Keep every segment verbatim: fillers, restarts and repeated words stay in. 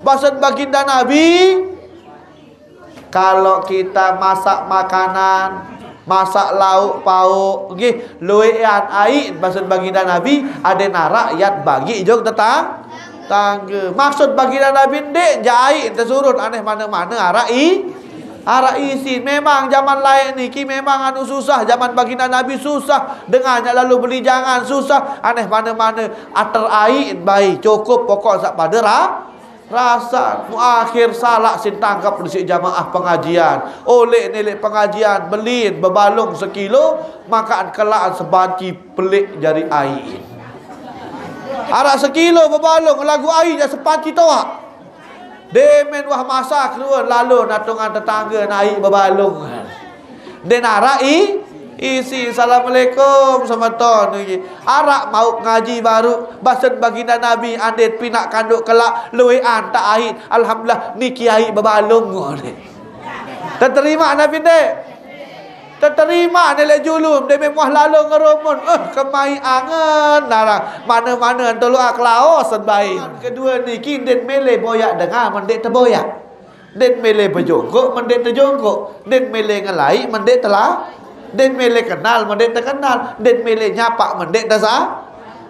Maksud baginda Nabi, kalau kita masak makanan, masak lauk pauk, nggih, luwekan aiq, maksud baginda Nabi, adeqn araq yat bagi jok tetang-, tangga. Maksud baginda Nabi ndeq jaq aiq tesurut, aneh mane-mane araq i-, araq isin. Memang jaman laeq niki memang anu susah, jaman baginda Nabi susah, dengan nyaq lalo beli jangan susah, aneh mane-mane ater aiq bae cukup, pokok saq pade ra-, rasan. Muakhir salaq sin tangkep disiq jamaah pengajian. Oleq neleq pengajian, belin bebalung sekilo, makan kelaqan sebanci peleq jari aiq. Araq sekilo bebalung laguq aiq jaq sepanci toaq. Demen wah masak ruen lalo natungan tetangge aiq bebalung. Ndeqn araq i-, isin. Assalamualaikum semeton niki. Araq mauq ngaji baruq, basen baginda Nabi, andin pinaq kanduk kelaq, luwekan taq aiq. Alhamdulillah, niki aiq bebalung. Teterima Nabi ndeq? Teterima neleq julun, ndeq meq wah lalo ngerumun. Eh, kemaiq angen, narang. Mane-mane entoloq kelaos bae. Kedue niki ndeqn mele boyaq dengan mendeq teboyaq. Ndeqn mele bejongkok mendeq tejongkok. Ndeqn mele ngelaiq mendeq tela-, ndeqn mele kenal mendeq tekenal. Ndeqn mele nyapaq mendeq tesa-,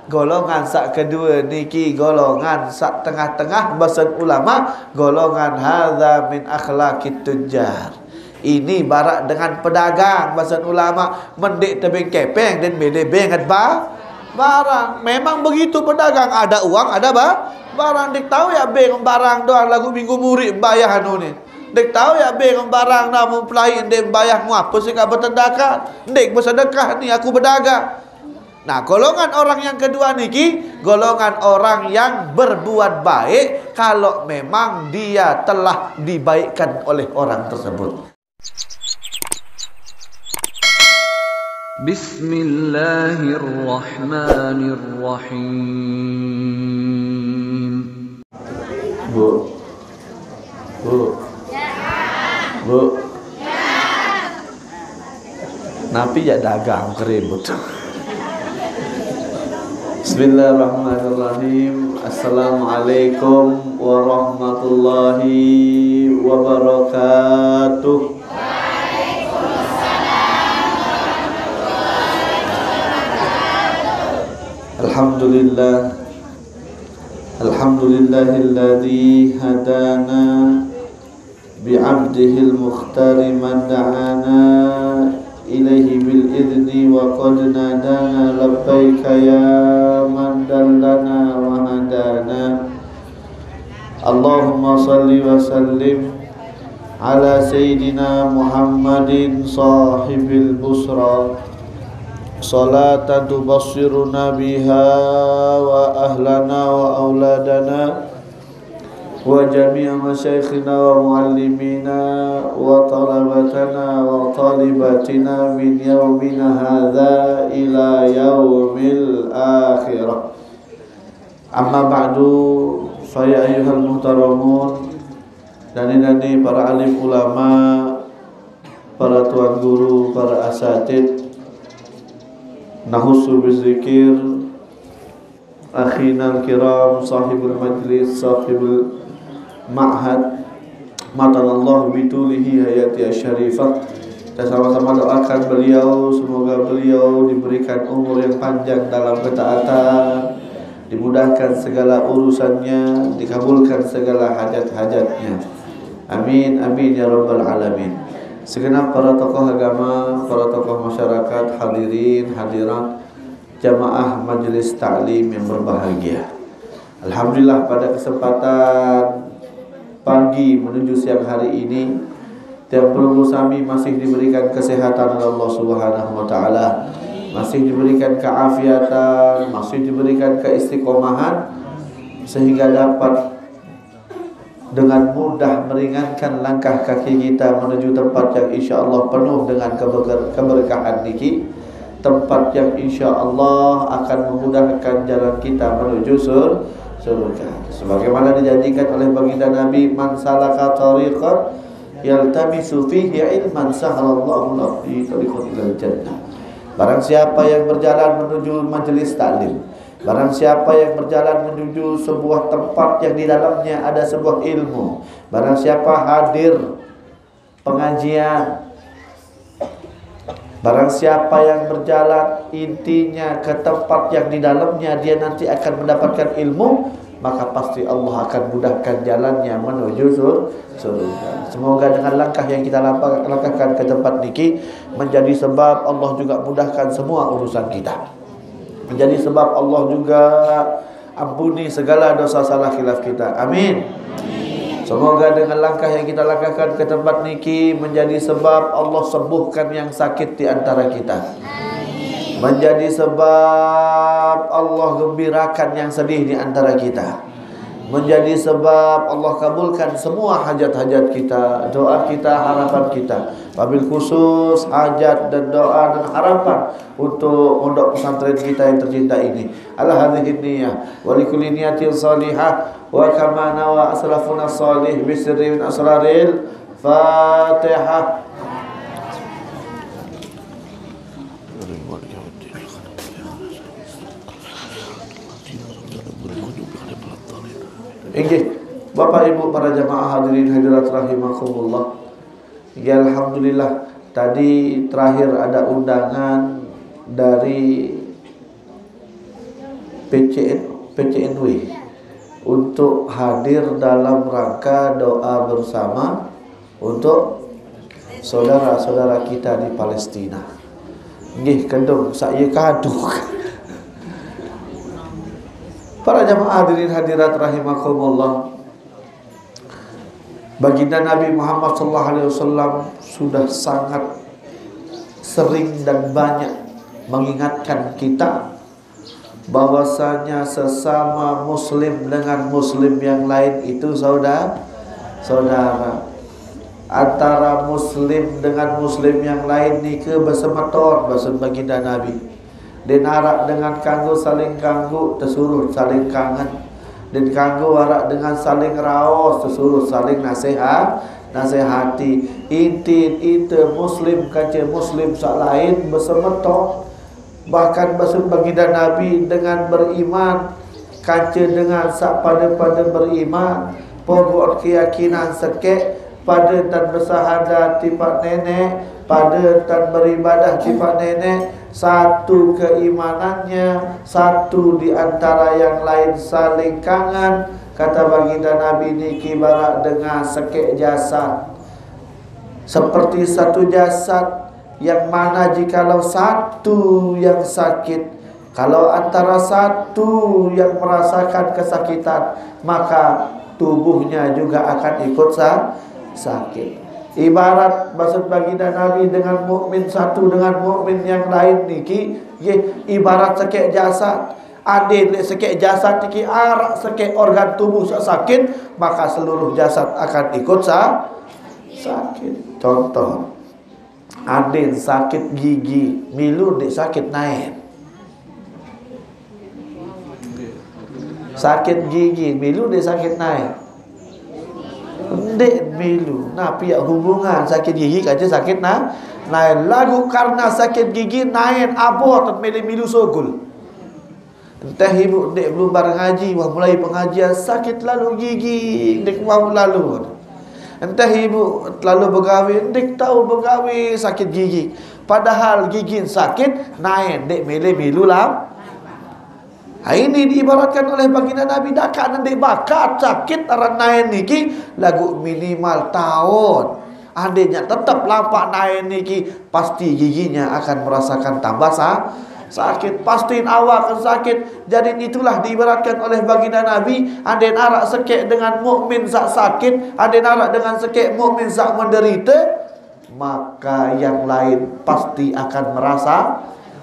Golongan saq kedue niki golongan saq tengah-tengah, basen ulama, golongan hadza min akhlaqit tujjar. Ini baraq dengan pedagang, basen ulama, mendeq tebeng kepeng, ndeqn mele benget ba-, barang. Memang begitu pedagang, ada uang, ada ba-, barang. Ndeq tao yaq beng barang doang laguq minggu muri mbayah anu ni. Ndeq tao yaq beng barang namun pelai ndeq mbayah, muape sing kaq betedakan? Ndeq besedekah ni aku bedagang. Nah, golongan orang yang kedua niki, golongan orang yang berbuat baik kalau memang dia telah dibaikkan oleh orang tersebut. Bismillahirrahmanirrahim. Bu. Bu. Bu. Napi jaq dagang keribut. Bismillahirrahmanirrahim. Assalamualaikum warahmatullahi wabarakatuh. Alhamdulillah. Alhamdulillahilladzi hadana بعبده المختار من دعانا إليه بالإذن وقد نادانا لبيك يا من دلنا وهدانا. اللهم صل وسلم على سيدنا محمد صاحب البشرى صلاة تبصرنا بها وأهلنا وأولادنا وجميع مشايخنا ومعلمينا وطلبتنا وطالباتنا من يومنا هذا إلى يوم الآخرة. أما بعد، فيا أيها المحترمون, dane-dane para alim ulama, para tuan guru, para asatid, nakhussu bizikir akhinal kiram, sahibul majlis, sahibul ma'had, matanallahu bitulihi hayati syarifah. Kita sama-sama doakan beliau, semoga beliau diberikan umur yang panjang dalam ketaatan, dimudahkan segala urusannya, dikabulkan segala hajat-hajatnya. Amin, amin, ya rabbal alamin. Segenap para tokoh agama, para tokoh masyarakat, hadirin, hadirat, jamaah majelis taklim yang berbahagia. Alhamdulillah, pada kesempatan pagi menuju siang hari ini, tiang pelungguh sami masih diberikan kesehatan oleh Allah Subhanahu wa taala, masih diberikan keafiatan, masih diberikan keistiqomahan, sehingga dapat dengan mudah meringankan langkah kaki kita menuju tempat yang insya Allah penuh dengan keberka-, keberkahan niki, tempat yang insya Allah akan memudahkan jalan kita menuju sur-, surga. Sebagaimana dijanjikan oleh baginda Nabi, "Man salaka tariqan yaltamisu fihi ilman sahalallahu lahu bihi tariqan ilal jannah." Barang siapa yang berjalan menuju majelis taklim, Barang siapa yang berjalan menuju sebuah tempat yang di dalamnya ada sebuah ilmu, barang siapa hadir pengajian, barang siapa yang berjalan intinya ke tempat yang di dalamnya dia nanti akan mendapatkan ilmu, maka pasti Allah akan mudahkan jalannya menuju sur- surga. Semoga dengan langkah yang kita langkah- langkahkan ke tempat niki menjadi sebab Allah juga mudahkan semua urusan kita. Menjadi sebab Allah juga ampuni segala dosa salah khilaf kita. Amin. Semoga dengan langkah yang kita langkahkan ke tempat niki menjadi sebab Allah sembuhkan yang sakit di antara kita. Menjadi sebab Allah gembirakan yang sedih di antara kita. Menjadi sebab Allah kabulkan semua hajat-hajat kita, doa kita, harapan kita. Wabil khusus hajat dan doa dan harapan untuk pondok pesantren kita yang tercinta ini. Ala hadhihi niyah wa likulli niyatin salihah wa kama nawa aslafuna salih bisirri min asraril Fatihah. Inggih, Bapak Ibu para jamaah hadirin hadirat rahimakumullah. Ya, alhamdulillah, tadi terakhir ada undangan dari P C N, P C N W untuk hadir dalam rangka doa bersama untuk saudara-saudara kita di Palestina. Nggih, kendung saya kaduk. Para jamaah hadirin hadirat rahimakumullah. Baginda Nabi Muhammad sallallahu alaihi wasallam sudah sangat sering dan banyak mengingatkan kita bahwasanya sesama muslim dengan muslim yang lain itu saudara. Saudara. Antara muslim dengan muslim yang lain nike besemeton, bahasa baginda Nabi. Den arak dengan kanggo saling kanggo, tesuruh saling kangen. Den kanggo arak dengan saling raos, tesuruh saling nasehat, nasehati. Inti ite muslim kace muslim selain besemeton. Bahkan bahasa baginda Nabi dengan beriman kace dengan sak pada-pada beriman, pogoan keyakinan sekek, pada tan besahadat tipak nenek, pada tan beribadah tipak nenek, satu keimanannya, satu di antara yang lain saling kangen. Kata baginda Nabi niki barak dengan sekek jasad. Seperti satu jasad yang mana jikalau satu yang sakit, kalau antara satu yang merasakan kesakitan, maka tubuhnya juga akan ikut sa- sakit. Ibarat maksud baginda Nabi dengan mukmin satu dengan mukmin yang lain niki, ye, ibarat sekek jasad. Andai lek sekek jasad niki arak sekek organ tubuh sak sakit, maka seluruh jasad akan ikut sa- sakit. Contoh, andai sakit gigi, milu ndik sakit naen. Sakit gigi, milu ndik sakit naen. Ndik milu. Nah, pihak hubungan sakit gigi kaca sakit na- naen. Lagu karena sakit gigi naen abot mele milu sogul. Entah ibu ndik belum bar ngaji, wah mulai pengajian sakit lalu gigi, ndik mau lalu. Entah ibu terlalu begawe, ndik tahu begawe sakit gigi. Padahal gigi sakit, naen ndik mele milu lam. Ha, ini diibaratkan oleh baginda Nabi, dakak ndik bakat sakit aran naen niki lagu minimal tahun. Andainya tetap lampak naen niki, pasti giginya akan merasakan tambah sa- sakit. Pastiin awak akan sakit. Jadi itulah diibaratkan oleh baginda Nabi, andai arak sekek dengan mukmin sak sakit, andai arak dengan sekek mukmin sak menderita, maka yang lain pasti akan merasa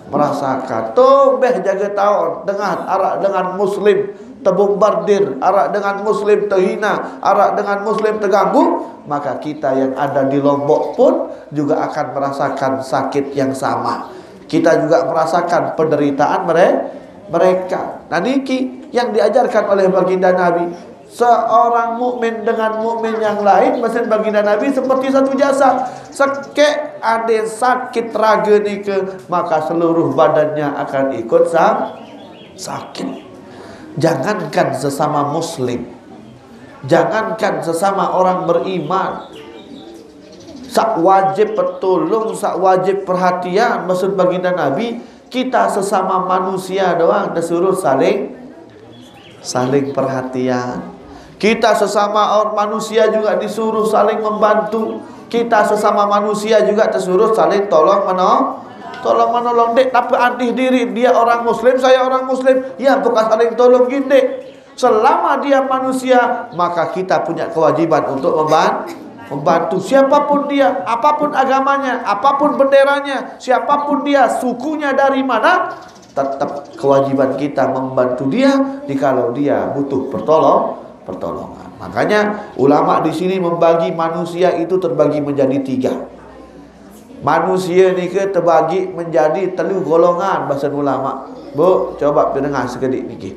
merasakan. Tumbeh jaga taun dengan arak dengan muslim tebombardir, arak dengan muslim terhina, arak dengan muslim terganggu, maka kita yang ada di Lombok pun juga akan merasakan sakit yang sama. Kita juga merasakan penderitaan mere- mereka. Nah, niki yang diajarkan oleh baginda Nabi. Seorang mukmin dengan mukmin yang lain, maksud baginda Nabi seperti satu jasad. Sekek ade sakit raga nika, maka seluruh badannya akan ikut sa- Sakit. Jangankan sesama muslim, jangankan sesama orang beriman, sak wajib petulung, sak wajib perhatian, maksud baginda Nabi, kita sesama manusia doang disuruh saling saling perhatian. Kita sesama or-, manusia juga disuruh saling membantu. Kita sesama manusia juga disuruh saling tolong menolong. Tolong menolong. Dek, tapi antih diri, dia orang muslim, saya orang muslim. Ya, bukan saling tolong gini. Selama dia manusia, maka kita punya kewajiban untuk memban-, membantu siapapun dia, apapun agamanya, apapun benderanya, siapapun dia, sukunya dari mana, tetap kewajiban kita membantu dia jikalau dia butuh pertolong-, pertolongan. Makanya ulama di sini membagi manusia itu terbagi menjadi tiga. Manusia ni ke terbagi menjadi telu golongan, bahasa ulama. Bu, coba pendengar sekedik niki.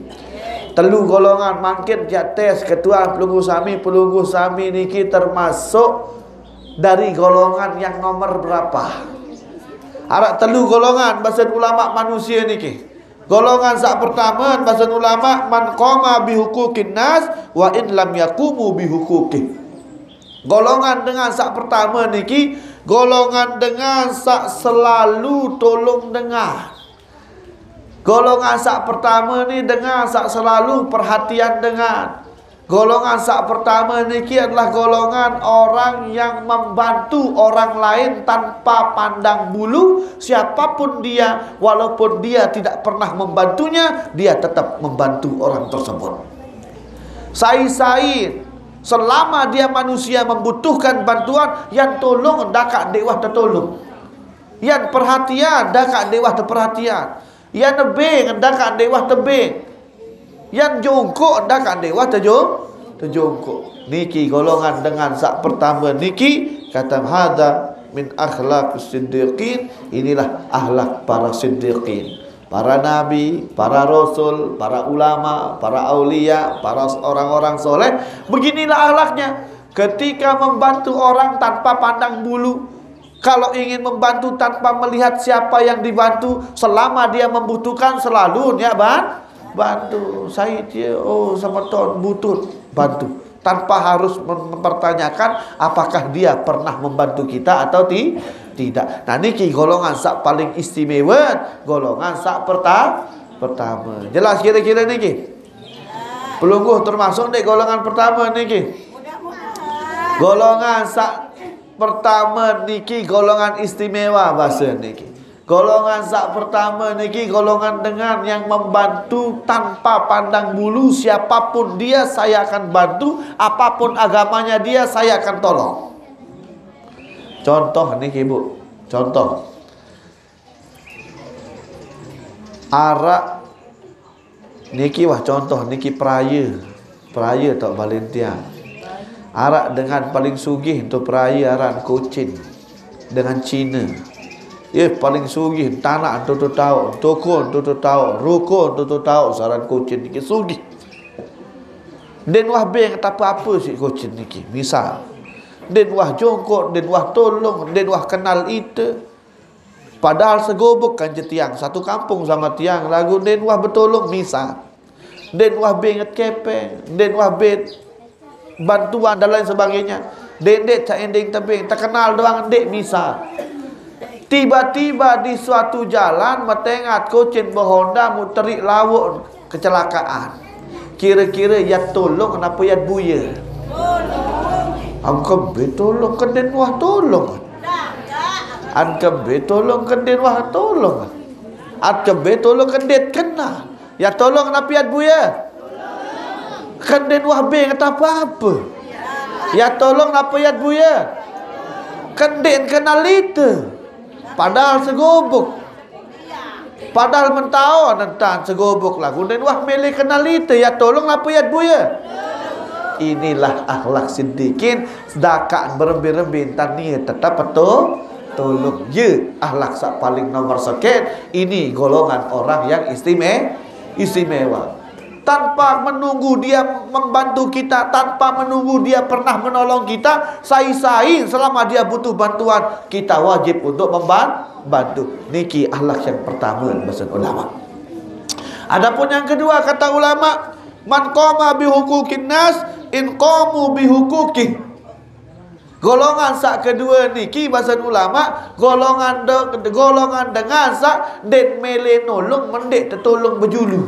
Telu golongan mangkin jak tes ketua pelungguh sami, pelungguh sami niki termasuk dari golongan yang nomor berapa? Arak telu golongan, bahasa ulama, manusia niki. Golongan sak pertama, bahasa ulama, man qama bihuquqin nas wa in lam yaqumu bihuquqih. Golongan dengan sak pertama niki, golongan dengan sak selalu tolong dengar. Golongan sak pertama ni dengan sak selalu perhatian dengan. Golongan sak pertama niki adalah golongan orang yang membantu orang lain tanpa pandang bulu, siapapun dia, walaupun dia tidak pernah membantunya, dia tetap membantu orang tersebut. Sai-sai, selama dia manusia membutuhkan bantuan, yang tolong dakak dewah tertolong. Yang perhatian dakak dewah terperhatian. Yang nebeng dakak dewah tebeng. Yang jongkok dakak dewah tejong-, tejongkok. Niki golongan dengan sak pertama niki, kata, hada min akhlak siddiqin. Inilah akhlak para siddiqin, para nabi, para rasul, para ulama, para aulia, para orang-orang soleh. Beginilah akhlaknya. Ketika membantu orang tanpa pandang bulu, kalau ingin membantu tanpa melihat siapa yang dibantu, selama dia membutuhkan, selalu niat ban-, bantu. Saya dia, oh, sama ton butuh, bantu. Tanpa harus mem-, mempertanyakan apakah dia pernah membantu kita atau ti-, tidak. Nah, niki golongan sak paling istimewa, golongan sak perta-, pertama. Jelas kira-kira niki? Pelungguh termasuk di golongan pertama niki. Golongan sak pertama niki golongan istimewa, bahasa niki. Golongan sak pertama niki golongan dengan yang membantu tanpa pandang bulu, siapapun dia saya akan bantu, apapun agamanya dia saya akan tolong. Contoh niki, Bu. Contoh. Arak niki wah contoh niki peraya. Peraya tok Valentine. Arak dengan paling sugih untuk peraya arak Kocin dengan Cina. Ya, paling sugih tanak untuk tu tahu, toko untuk tu tahu, ruko untuk tu tahu, saran Kocin niki sugih. Den wah beng tak apa-apa si Kocin niki. Misal, den wah jongkok, den wah tolong, den wah kenal ite. Padahal segobek kan je tiang, satu kampung sama tiang, lagu den wah betolong misal. Den wah beng kepeng, den wah beng bantuan dan lain sebagainya. Dek, dek, cak ending tebing, terkenal doang dek misal. Tiba-tiba di suatu jalan, metengat Kocin behonda, muterik lawuk, kecelakaan. Kira-kira ya tolong kenapa ya buya? Angkembe tolong, kenden wah tolong. Angkembe tolong, kenden wah tolong. Angkembe tolong, kendet kena. Ya tolong kenapa ya buya? Kenden wah beng kata apa-apa. Ya tolong kenapa ya buya? Kenden kenal ite. Padahal segobok. Padahal mentau nentang segobok lagu. Den wah milih kenal ite, ya tolong apa ya buya? Inilah akhlak siddiqin. Sedakak berembe-rembe tania tetap betul. Tolong ya, akhlak sak paling nomor sekian. Ini golongan orang yang istime-, istimewa. Tanpa menunggu dia membantu kita, tanpa menunggu dia pernah menolong kita, sai-sai selama dia butuh bantuan, kita wajib untuk memban-, bantu. Niki akhlak yang pertama, bahasa ulama. Adapun yang kedua, kata ulama, man qama bihuquqin nas in qamu bihuquqih. Golongan sak kedua niki, basa ulama, golongan de, golongan dengan sak den mele nolong mendek tetolong bejulu.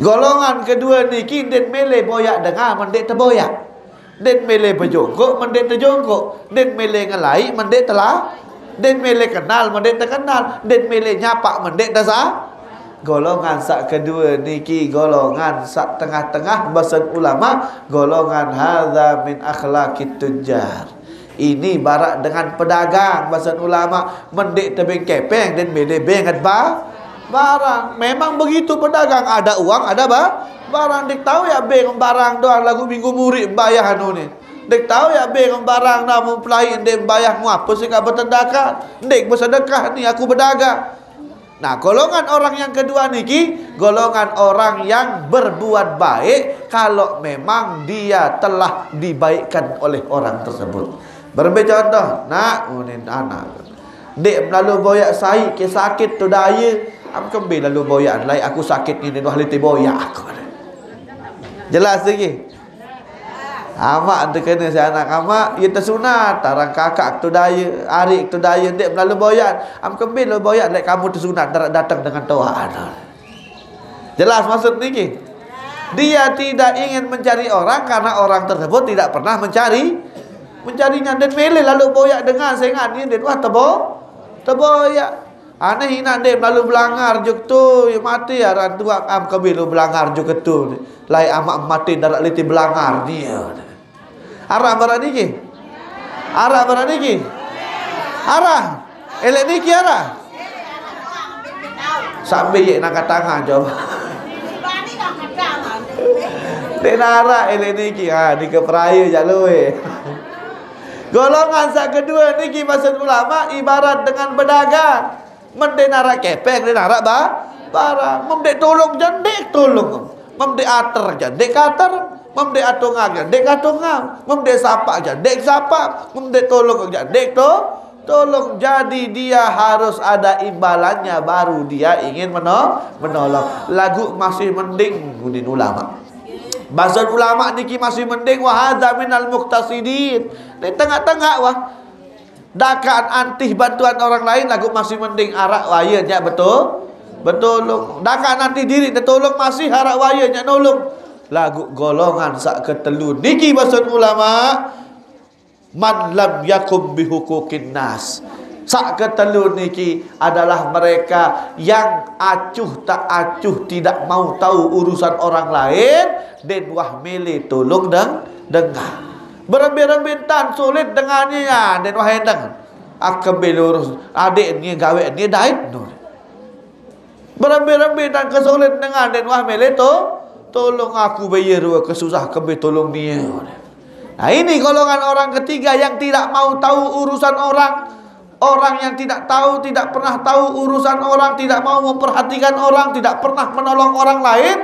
Golongan kedua niki den mele boyak dengan mendek teboyak. Den mele bejongkok mendek tejongkok. Den mele ngelai mendek telah. Den mele kenal mendek tekenal. Den mele nyapak mendek tesa. Golongan sak kedua niki golongan sak tengah-tengah, basa ulama, golongan hadza min akhlaqit tujjar. Ini barak dengan pedagang, basa ulama, mendek tebeng kepeng den mele benget ba barang. Memang begitu pedagang, ada uang ada ba barang. Dek tahu ya beng barang doang lagu minggu murid bayah anu ni. Dek tahu ya beng barang namun pelai dek bayah ngapa sih ka bertendaka. Dek bersedekah ni aku berdagang. Nah, golongan orang yang kedua niki, golongan orang yang berbuat baik kalau memang dia telah dibaikkan oleh orang tersebut. Berembe contoh, nak unin anak. Dek lalu boyak sai ke sakit tu daya. Am kembe lalu boyak lai aku sakit ni wah liti boyak aku. Jelas lagi. Amak ente kena si anak amak, ia tersunat. Tarang kakak tu daya, arik tu daya, dek melalu boyan. Am kembil lo boyan, lek kamu tersunat, darat datang dengan toa. Jelas maksud niki? Dia tidak ingin mencari orang karena orang tersebut tidak pernah mencari mencarinya. Dan mele lalu boyak dengan sengat ni, dan wah tebo, teboyak. Aneh inak dek melalu belangar juk tu, ya mati aran tuak am kebilo belangar juk tu. Lai amak mati darat liti belangar dia. Arah barat niki. Arah barat niki. Arah. Elek niki arah. Sambil ye nak tangan coba. Dek nara elek niki. Ha, ni ke peraya jalo eh. Golongan sak kedua niki maksud ulama ibarat dengan pedagang. Mende narak kepeng, mende narak ba, barang. Mende tolong jandek tolong. Mende ater jandek ater. Mende atungang jandek atungang. Mende sapak jandek sapak. Mende tolong jandek to, tolong. Jadi dia harus ada imbalannya baru dia ingin meno, menolong. Lagu masih mending gunin ulama. Bahasa ulama niki masih mending, wahadza minal muqtasidin. Ni tengah-tengah wah. Dakan antih bantuan orang lain lagu masih mending arak waya nyak betul. Betul. Dakan antih diri tertolong masih arak waya nyak nolong. Lagu golongan sak ketelu niki maksud ulama, man lam yakum bihuquqin nas. Sak ketelu niki adalah mereka yang acuh tak acuh, tidak mau tahu urusan orang lain, den wah mele tolong deng, dengar. Berembe-rembe tan sulit dengannya ya, den wah endeng. Akembe lurus, adik ni gawe ni dait no. Berembe-rembe tan kesulit dengan den wah mele to, tolong aku bayar dua kesusah kembe tolong dia. Nah, ini golongan orang ketiga yang tidak mau tahu urusan orang. Orang yang tidak tahu, tidak pernah tahu urusan orang, tidak mau memperhatikan orang, tidak pernah menolong orang lain.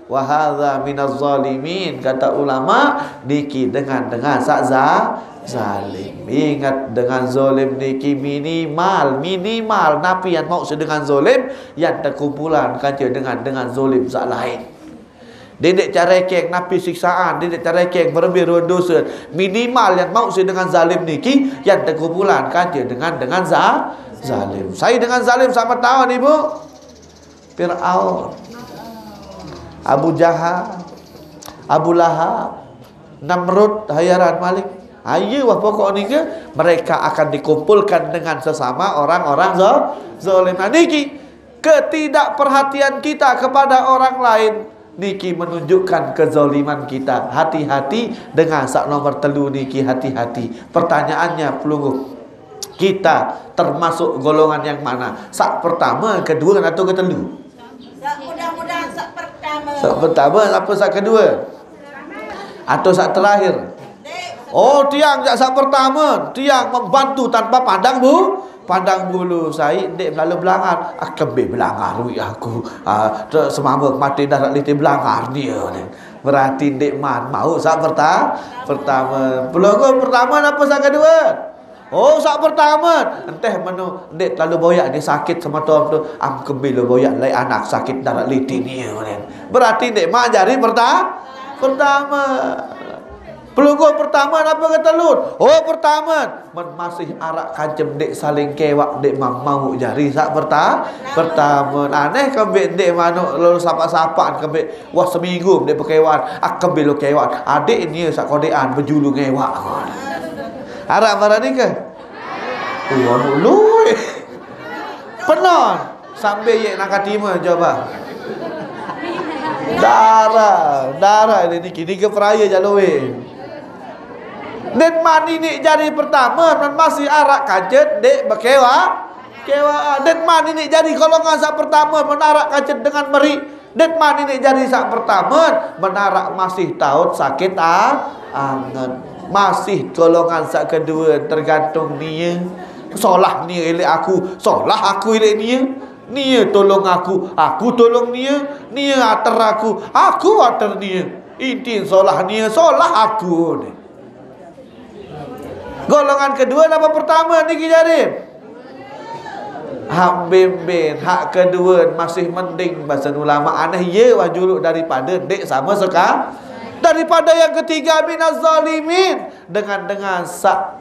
Wahadza minaz zalimin, kata ulama, niki dengan dengan sak za, zalim. Ingat dengan zalim niki minimal, minimal napi yang mau dengan zalim yang terkumpulan kaca dengan dengan zalim sak lain. Didek carekeng napi siksaan, didek carekeng berembe dosa. Minimal yang mau si dengan zalim niki yang terkumpulan kaca dengan dengan za, zalim. Saya dengan zalim sama tahun ibu. Firaun, Abu Jahal, Abu Lahab, Namrud, hayaran malik. Ayo wah pokok ni ke mereka akan dikumpulkan dengan sesama orang-orang zo, zalim. Nah, niki ketidakperhatian kita kepada orang lain niki menunjukkan kezaliman kita. Hati-hati dengan sak nomor telu niki, hati-hati. Pertanyaannya pelungguh, kita termasuk golongan yang mana? Sak pertama, kedua atau ketelu? Mudah-mudahan sak pertama. Sak pertama apa sak kedua? Atau sak terakhir? Oh, tiang jak sak pertama, tiang membantu tanpa pandang bu, pandang bulu. Saya dek melalu belangar. Ah, kembe belangar wi aku. Ah, semama mati darat liti belangar dia ni. Berarti dek man mau sak perta, pertama. Pelungguh pertama apa sak kedua? Oh, saq pertame. Enteh meno ndeq terlalu boyaq ni sakit semeton tu. Am kembe lo boyaq, laeq anak sakit daraq liti nie. Berarti ndeq maq jari perta-, pertame. Pelungguh pertame napa ketelut? Oh, pertame. Men masih araq kancem ndeq saling kewaq, ndeq mam-, mauq jari saq perta-, pertame. Aneh kembe ndeq manuk lolo sapaq-sapaqan kembe. Wah, seminggu ndeq bekewaqan. Ah, kembe lo kewaqan. Adeq nie saq kodeqan bejulu ngewaq. Araq maraq nike? Wah, mulu. Penon. Sambil ye nangkat ime coba. Darah, darah ini kini ke peraya jaloe. Ndeq mani ni jari pertame, men masih araq kancet ndeq bekewaq. Kewaq, ndeq mani ni jari golongan saq pertame, men araq kancet dengan meri. Ndeq mani ni jari saq pertame, men araq masih taut sakit a-, angen. Masih golongan saq kedue tergantung nie. Solah nie ileq aku, solah aku ileq nie. Nie tolong aku, aku tolong nie. Nie ater aku, aku ater nie. Intin solah nie, solah aku. Golongan kedue napa pertame niki jari? Hak bemben, hak kedue masih mending basen ulama aneh ye wah juluk daripada ndeq sama seka-, daripada yang ketiga minaz zalimin, dengan, dengan sa-,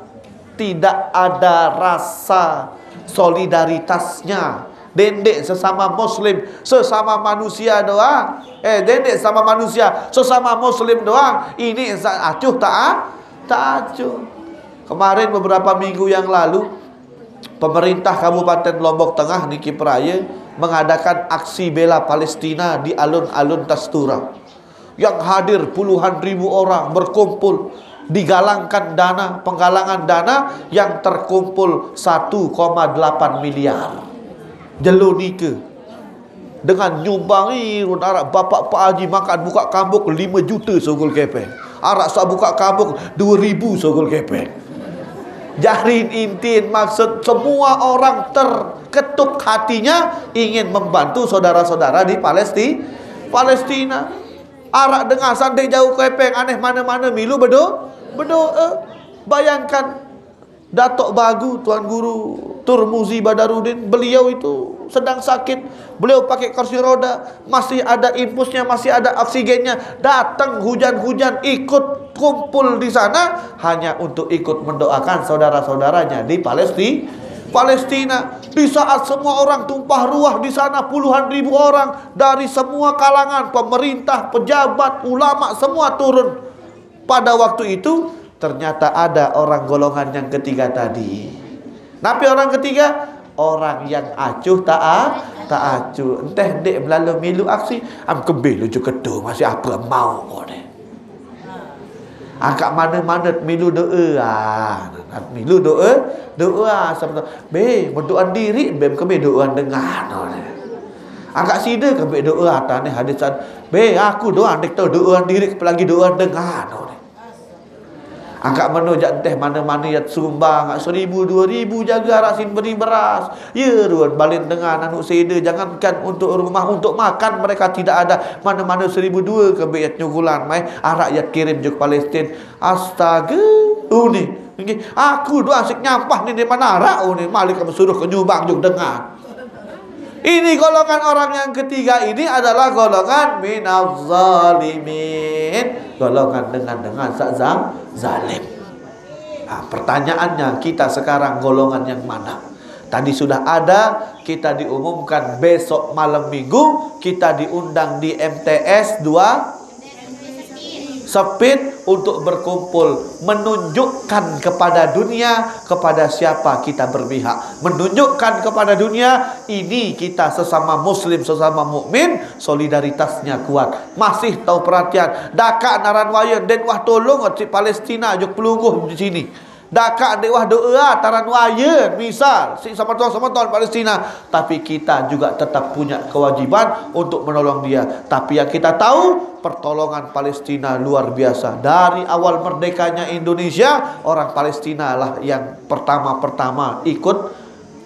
tidak ada rasa solidaritasnya. Dendeq sesama muslim, sesama manusia doang. Eh, dendeq sesama manusia, sesama muslim doang. Ini sa-, acuh tak a-, tak acuh. Kemarin beberapa minggu yang lalu, pemerintah Kabupaten Lombok Tengah niki peraya mengadakan aksi bela Palestina di alun-alun Tastura. Yang hadir puluhan ribu orang berkumpul, digalangkan dana, penggalangan dana yang terkumpul satu koma delapan miliar. Jelo nike. Dengan nyumbang, ih, araq bapak Pak Haji makan buka kambuk lime juta sogol kepeng. Araq saq buka kambuk due ribu sogol kepeng. Jari intin maksud semua orang terketuk hatinya ingin membantu saudara-saudara di Palesti-, Palestina. Araq dengan saq ndeq jauq kepeng, aneh mane-mane milu bedo-, bedoe. Bayangkan, Datuk Bagu, Tuan Guru Turmuzi Badarudin, beliau itu sedang sakit. Beliau pakai kursi roda, masih ada infusnya, masih ada oksigennya. Datang hujan-hujan, ikut kumpul di sana hanya untuk ikut mendoakan saudara-saudaranya di Palesti-, Palestina. Di saat semua orang tumpah ruah di sana, puluhan ribu orang dari semua kalangan, pemerintah, pejabat, ulama, semua turun. Pada waktu itu, ternyata ada orang golongan yang ketiga tadi. Napi orang ketiga? Orang yang acuh tak a-, tak acuh. Enteh ndeq belalo milu aksi, am kembe lucu ketu, masih apa mau ngone. Angkaq mane-mane milu doe, ah. Milu doe, doe, ah, sebentar. Be, mendoan diri, be kembe doan dengan, ngone. Angkaq side kembe doe, atane hadisan. Be, aku doan ndeq tao doan diri, apalagi doan dengan, ngone. Angkaq meno jaq enteh mane-mane yat sumbang, seribu, due ribu jage araq sin beri beras. Ye ruen balen dengan anu sede, jangankan untuk rumah, untuk makan mereka tidak ada. Mane-mane seribu due kembe yat nyugulan, mai araq yat kirim juk Palestin. Astaga, uni. Nggih, aku doang sik nyampah ni, di mana araq uni, malik kamu suruh ke nyumbang juk dengan. Ini golongan orang yang ketiga ini adalah golongan minaz zalimin. Golongan dengan, dengan saq za-, zalim. Nah, pertanyaannya, kita sekarang golongan yang mana? Tadi sudah ada, kita diumumkan besok malam minggu, kita diundang di M T S dua Sepit untuk berkumpul, menunjukkan kepada dunia kepada siapa kita berpihak, menunjukkan kepada dunia ini kita sesama muslim, sesama mukmin, solidaritasnya kuat. Masih tau perhatian, dakaq naran waye, ndeq wah tolong siq Palestina juk pelungguh di sini. Dakaq ndeq wah doa taran waye, misal, siq semeton-semeton Palestina, tapi kita juga tetap punya kewajiban untuk menolong dia. Tapi yang kita tahu, pertolongan Palestina luar biasa. Dari awal merdekanya Indonesia, orang Palestina lah yang pertama-pertama ikut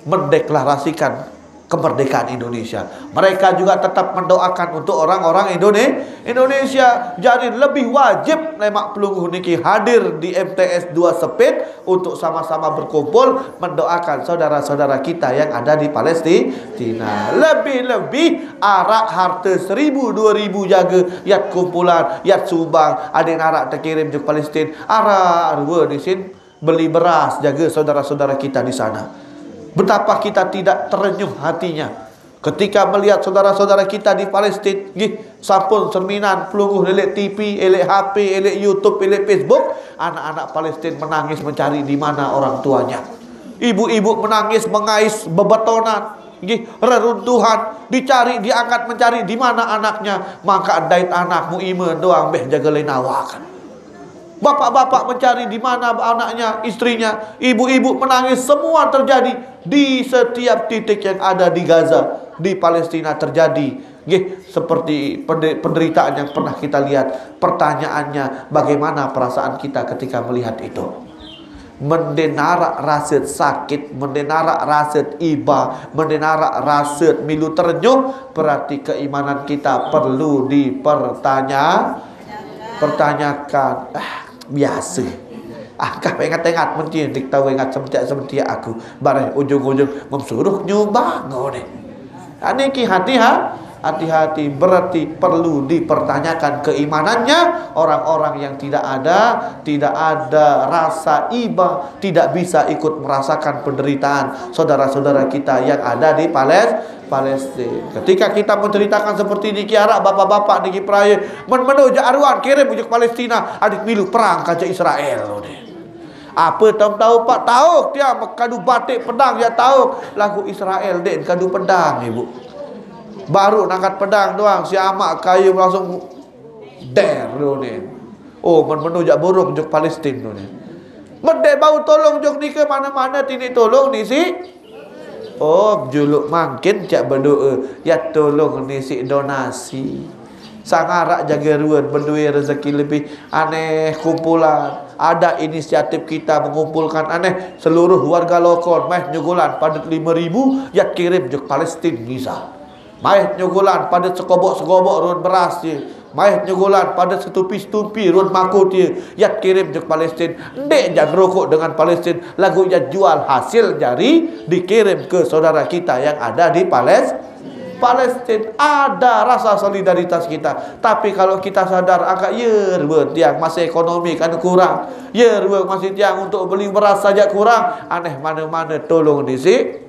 mendeklarasikan kemerdekaan Indonesia. Mereka juga tetap mendoakan untuk orang-orang Indone-, Indonesia. Jadi lebih wajib lemak pelungguh niki hadir di M T S dua Sepit untuk sama-sama berkumpul mendoakan saudara-saudara kita yang ada di Palestina. Lebih-lebih arak harta seribu dua ribu jaga yat kumpulan, yat sumbang, ada yang arak terkirim ke Palestina. Arak rua di sini beli beras, jaga saudara-saudara kita di sana. Betapa kita tidak terenyuh hatinya ketika melihat saudara-saudara kita di Palestina, gih, sampun cerminan pelungguh elek T V, elek H P, elek YouTube, elek Facebook, anak-anak Palestina menangis mencari di mana orang tuanya. Ibu-ibu menangis mengais bebetonan, gih, reruntuhan, dicari, diangkat, mencari di mana anaknya. Maka dait anakmu ime doang beh jaga lenawakan. Bapak-bapak mencari di mana anaknya, istrinya, ibu-ibu menangis, semua terjadi di setiap titik yang ada di Gaza, di Palestina terjadi. Gih, seperti pende-, penderitaan yang pernah kita lihat. Pertanyaannya, bagaimana perasaan kita ketika melihat itu? Mendenara raset sakit, mendenara raset iba, mendenara raset milu terenyuh, berarti keimanan kita perlu dipertanya, pertanyakan. Ah, biasa. Ah, kah ingat-ingat menti dik tahu ingat sementia-sementia aku. Bareh ujung-ujung memsuruh nyumbang, oh, deh. Ini ki hati-ha-, hati-hati, berarti perlu dipertanyakan keimanannya orang-orang yang tidak ada, tidak ada rasa iba, tidak bisa ikut merasakan penderitaan saudara-saudara kita yang ada di Pales-, Palestina. Ketika kita menceritakan seperti ini, kiara bapak-bapak di Kipraya, men-, menu je aruan kirim ujuk Palestina, adik milu perang kaja Israel, deh. Apa tahu-tahu pak tahu dia kadu batik pedang ya tahu lagu Israel dek kadu pedang, ibu. Baru nangkat pedang doang, si amak kayu langsung der dulu ni. Oh, men-, menu jak burung juk Palestin dulu ni. Mendek bau tolong juk ni ke mana-mana tini tolong ni si. Oh, juluk mangkin cak berdoa. Ya tolong ni si donasi. Sangarak jaga ruan berdua rezeki lebih aneh kumpulan. Ada inisiatif kita mengumpulkan aneh seluruh warga lokal meh nyugulan padet lima ribu ya kirim juk Palestin bisa. Maih nyugulan pada sekobok-sekobok ruan beras dia. Maih nyugulan pada setupi-setupi ruan makut dia. Yat kirim juk Palestin. Ndek ja ngerokok dengan Palestin. Lagu ya jual hasil jari dikirim ke saudara kita yang ada di Pales-, Palestin. Ada rasa solidaritas kita. Tapi kalau kita sadar angkat ya ruan tiang masih ekonomi kan kurang. Ya ruan masih tiang untuk beli beras saja kurang. Aneh mana-mana tolong di si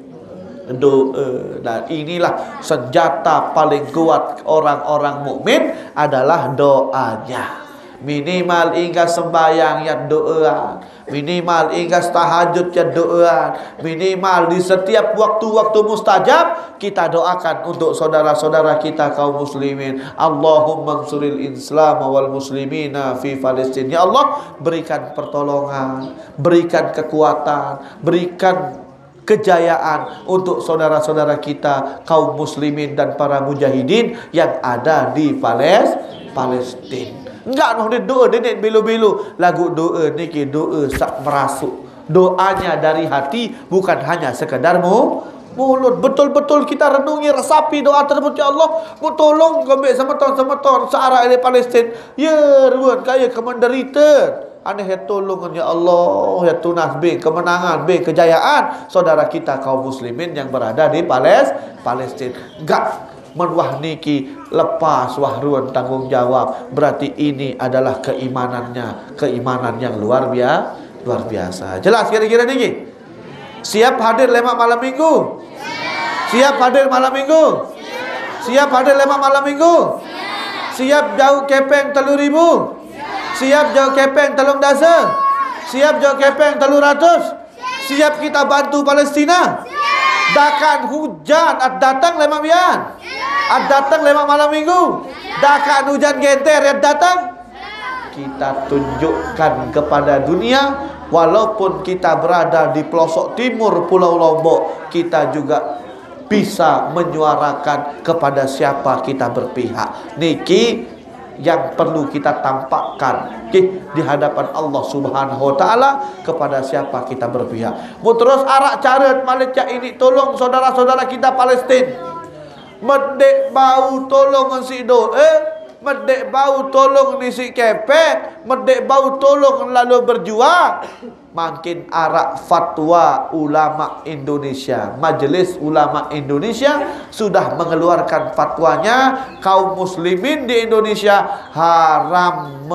doa. Dan inilah senjata paling kuat orang-orang mukmin adalah doanya. Minimal hingga sembahyang ya doa. Minimal hingga tahajud ya doa. Minimal di setiap waktu-waktu mustajab kita doakan untuk saudara-saudara kita kaum muslimin. Allahumma ansuril Islam wal muslimina fi Palestin. Ya Allah, berikan pertolongan, berikan kekuatan, berikan kejayaan untuk saudara-saudara kita kaum muslimin dan para mujahidin yang ada di Pales-, Palestin. Enggak noh dia doa dia ni belo-belo. Lagu doa ni ke doa sak merasuk. Doanya dari hati, bukan hanya sekadar mu-, mulut. Betul-betul kita renungi, resapi doa tersebut, ya Allah, mu tolong kami semeton-semeton searah dari Palestin. Ya ruan kaya kemenderita. Aneh ya tolong ya Allah, ya tunas be kemenangan, be kejayaan saudara kita kaum muslimin yang berada di Pales-, Palestin. Gak menuah niki lepas wahruan tanggung jawab. Berarti ini adalah keimanannya, keimanan yang luar biasa, luar biasa. Jelas kira-kira niki? Siap hadir lemak malam minggu? Siap hadir malam minggu? Siap hadir lemak malam minggu? Siap jauh kepeng telu ribu? Siap jauh kepeng telung dasa? Siap jauh kepeng telu ratus? Siap kita bantu Palestina? Dakan hujan at datang lemak bian? At datang lemak malam minggu? Dakan hujan genter at datang? Kita tunjukkan kepada dunia, walaupun kita berada di pelosok timur Pulau Lombok, kita juga bisa menyuarakan kepada siapa kita berpihak. Niki yang perlu kita tampakkan, okey, di hadapan Allah Subhanahu wa Taala, kepada siapa kita berpihak. Mu terus arak cara malik cak ini, tolong saudara-saudara kita Palestin. Medek bau tolong si doa, medek bau tolong nisi kepek, medek bau tolong lalu berjuang. Makin arak fatwa ulama Indonesia. Majelis Ulama Indonesia sudah mengeluarkan fatwanya, kaum muslimin di Indonesia haram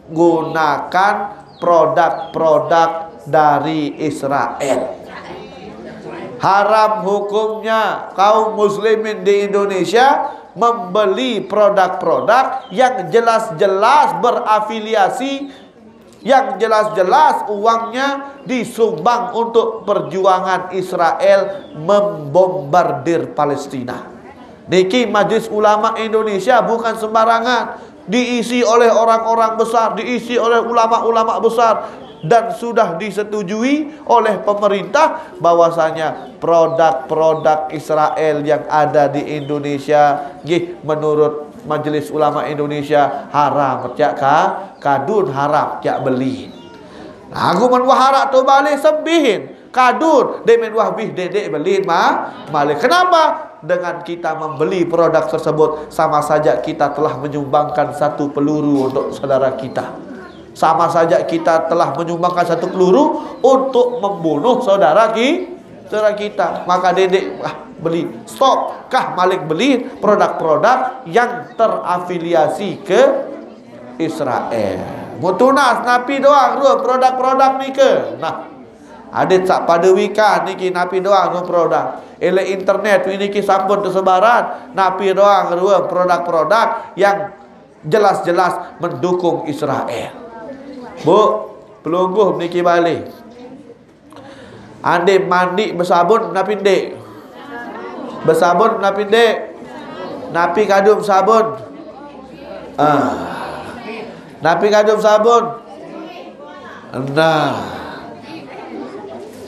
menggunakan produk-produk dari Israel. Haram hukumnya kaum muslimin di Indonesia membeli produk-produk yang jelas-jelas berafiliasi, yang jelas-jelas uangnya disumbang untuk perjuangan Israel membombardir Palestina. Niki Majelis Ulama Indonesia bukan sembarangan, diisi oleh orang-orang besar, diisi oleh ulama-ulama besar, dan sudah disetujui oleh pemerintah bahwasanya produk-produk Israel yang ada di Indonesia, nggih, menurut Majelis Ulama Indonesia haram cak ka, kadun haram cak beli. Nah, aku men wah arak tu balik sembihin. Kadun, demen wah bih dedek belin ma, malik. Kenapa? Dengan kita membeli produk tersebut, sama saja kita telah menyumbangkan satu peluru untuk saudara kita. Sama saja kita telah menyumbangkan satu peluru untuk membunuh saudara ki, saudara kita. Maka dedek ah, beli, stop kah malik beli produk-produk yang terafiliasi ke Israel. Mutunas napi doang dua produk-produk nika. Nah, ada tak pada wika niki napi doang dua produk. Ele internet ini ki sampun tersebaran, napi doang dua produk-produk yang jelas-jelas mendukung Israel. Bu, pelungguh niki balik. Ande mandi besabun napi ndik? Besabun napi ndik? Napi kadun sabun? Ah. Napi kadun sabun? Nah.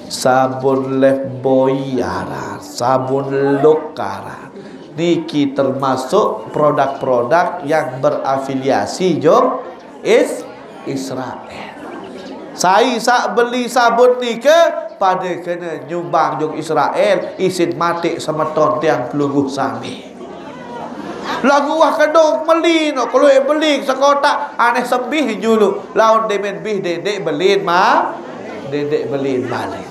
Sabun Lifebuoy aran, sabun Lux aran. Niki termasuk produk-produk yang berafiliasi jong Is Israel. Sai sak beli sabun nika pada kena nyumbang jong Israel, isin mati semeton tiang pelungguh sami. Lagu wah kedong meli no, kalau beli sekotak aneh sembih julu. Laun demen bih dedek belin ma, dedek belin balik.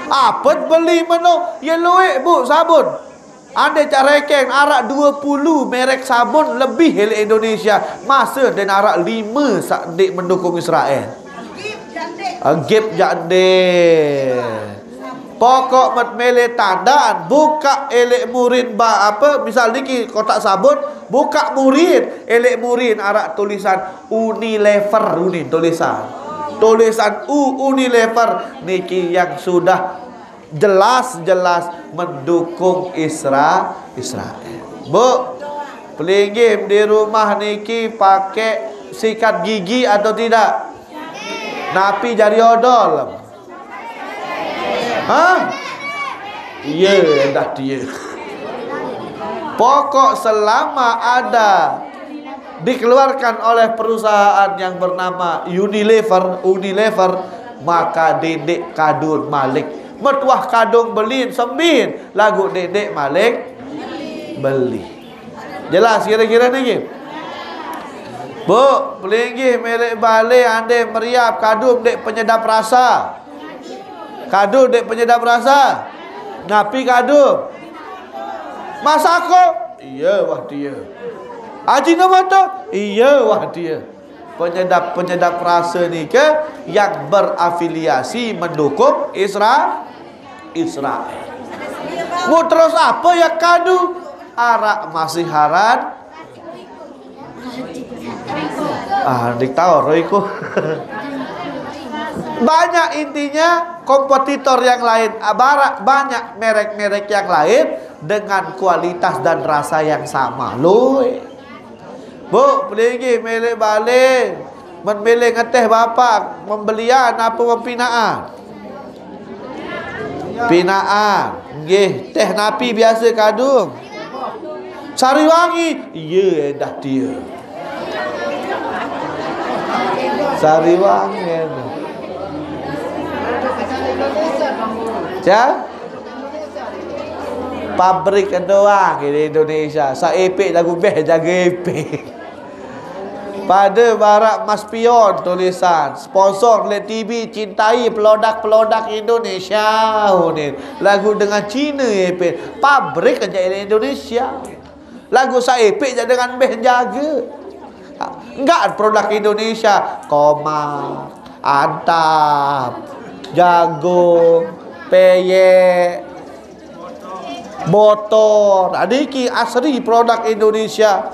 Apet beli meno, ye luek bu sabun. Ande cak rekeng arak dua puluh merek sabun lebih ele Indonesia. Masa den arak lima sak dek mendukung Israel. Agip jak dek. Pokok met mele tandan, buka elek murin ba apa, misal niki kotak sabun, buka murin, elek murin arak tulisan Unilever, unin tulisan. Tulisan U Unilever niki yang sudah jelas-jelas mendukung Isra Israel. Bu, pelinggih di rumah niki pakai sikat gigi atau tidak? Napi jari odol? Hah? Iya, dah dia. Pokok selama ada dikeluarkan oleh perusahaan yang bernama Unilever, Unilever, maka dedek kadun malik. Metuah kadung belin sembin, lagu dedek malik beli. Jelas kira-kira niki? Bu, pelinggih merek bale ande meriap kadun dek penyedap rasa. Kadun dek penyedap rasa. Napi kadun? Masako? Iya, wah dia. Ajinomoto? Iya, wah dia. Penyedap-penyedap rasa nika yang berafiliasi mendukung Isra Israel. Mu terus apa ya kadu? Arak masih haran. Ah, diktaur iku. Banyak intinya kompetitor yang lain, ah, barak banyak merek-merek yang lain dengan kualitas dan rasa yang sama. Loh. Bu, pelinggih milik balik. Men milik ngeteh bapak, membelian apa mempinaan? Pinaan. Nggih, teh napi biasa kadung? Sariwangi. Iya, dah dia. Sariwangen. Ya? Pabrik doang di Indonesia. Saepek lagu beh jaga epek. Pada barak Mas Pion tulisan, sponsor le T V, cintai pelodak-pelodak Indonesia. Unin. Lagu dengan Cina epek. Pabrik aja di Indonesia. Lagu saepek aja dengan beh jaga. Enggak produk Indonesia. Komat, antap, jagung, peyek, motor. Nah, niki asli produk Indonesia.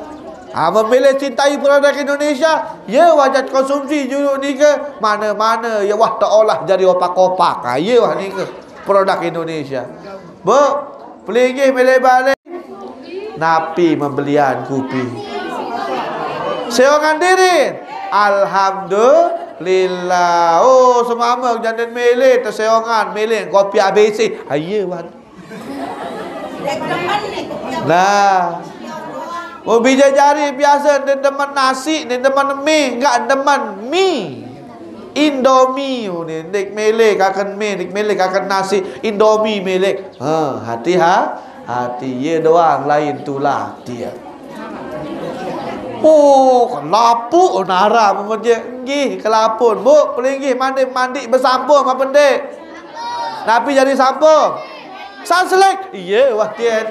Ha, memilih cintai produk Indonesia, ya wajah konsumsi juluk nika. Mana-mana ya wah teolah jadi opak-opak. Ha, ya wah nika produk Indonesia. Bu, pelinggih milih balik. Napi membelian kupi? Seongan diri. Alhamdulillah. Oh, semama jangan milih teseongan, milih kopi A B C. Aye, wan. Nah, oh, bija jari biasa dia demen nasi, dia demen mi, enggak demen mi. Indomie, oh, ni, dik milih kaken mi, dik milih kaken nasi, Indomie milih. Ha, hati ha, hati ye doang lain tulah dia. Oh, kelapuk nara memeje. Nggih, kelapuk. Bu, pelinggih mandi, mandi besampung apa ndik? Napi jadi sampung? Sunsilk. Iya, wah dia.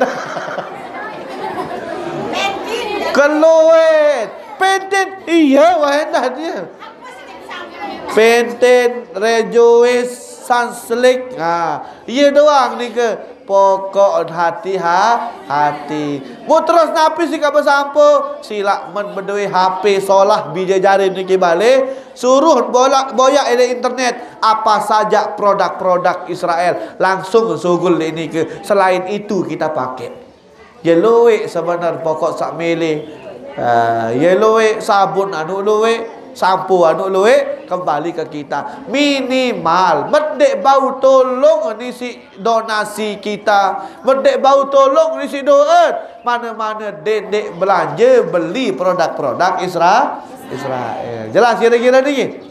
Keluit. Pantene. Iya, wah endah dia. Pantene, Rejoice, Sunsilk. Ha, iya doang nika. Pokok hati ha, hati. Mu terus napi sika besampo, silak men bedoe H P solah bija jari niki bale, suruh bolak boyak ile internet apa saja produk-produk Israel, langsung sugul niki. Selain itu kita pakai. Ye luwek sebenar pokok sak mele. Ah, ye luwek sabun anu luwek, sampo anu luwek, kembali ke kita. Minimal, medek bau tolong nisi donasi kita, medek bau tolong nisi doet. Mana-mana dedek belanja beli produk-produk Isra Israel. Jelas kira-kira niki?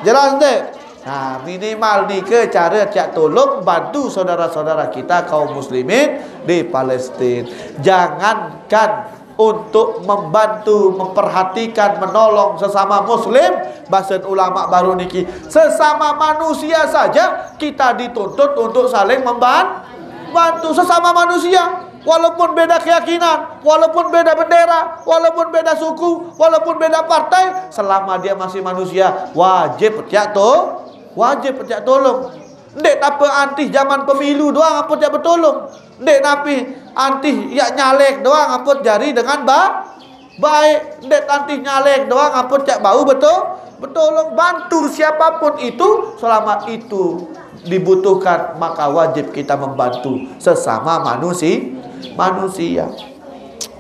Jelas dek? Nah, minimal nika cara cak tolong bantu saudara-saudara kita kaum muslimin di Palestin. Jangankan untuk membantu, memperhatikan, menolong sesama muslim, basen ulama baru niki, sesama manusia saja kita dituntut untuk saling memban-, bantu sesama manusia. Walaupun beda keyakinan, walaupun beda bendera, walaupun beda suku, walaupun beda partai, selama dia masih manusia, wajib cak to-, wajib cak tolong. Ndek tapi antih zaman pemilu doang ampun cak betolong. Ndek napi antih yak nyalek doang ampun jari dengan ba-, baik. Ndek antih nyalek doang ampun cak bau betul, betolong. Bantu siapapun itu, selama itu dibutuhkan, maka wajib kita membantu sesama manusi-, manusia.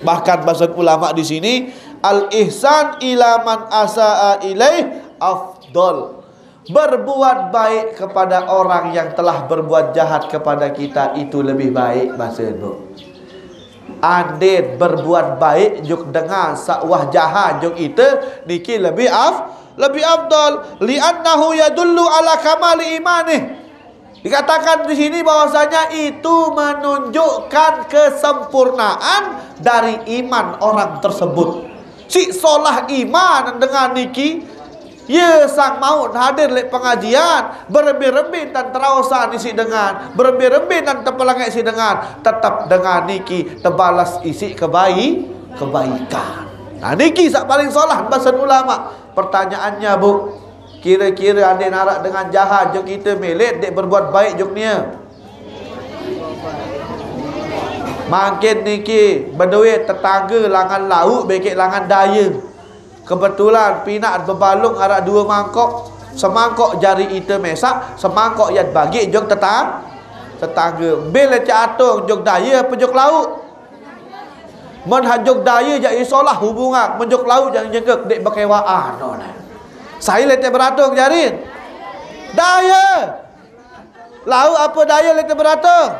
Bahkan bahasa ulama di sini, al ihsan ila man asaa ilaih afdol. Berbuat baik kepada orang yang telah berbuat jahat kepada kita itu lebih baik, bahasa Indo. Andin berbuat baik juk dengan sawah jahat juk ite niki lebih af-, lebih afdal, li'annahu yadullu ala kamali imanih. Dikatakan di sini bahwasanya itu menunjukkan kesempurnaan dari iman orang tersebut. Si solah iman dengan niki, ye sang maut hadir lek pengajian, berembe-rembe tan teraosan isi dengan, berembe-rembe tan tepelengek isi dengan, tetap dengan niki tebalas isi kebaik-, kebaikan. Nah, niki sak paling solah basen ulama. Pertanyaannya, Bu, kira-kira andai narak dengan jahat jok kita melet dek berbuat baik jok nia? Mangkin niki beduit tetangga langan lauk bekek langan daya. Kebetulan pinak bebalung arak dua mangkok. Semangkok jari ite mesak, semangkok yat bagi jok tetang-, tetangga. Bil lecak atung jok daya apa jok lauk? Men ha jok daya jak isolah hubungan, men jok lauk jak jengkek dek bekewaan. Sai lecak beratung jarin? Daya. Lauk apa daya lete beratung?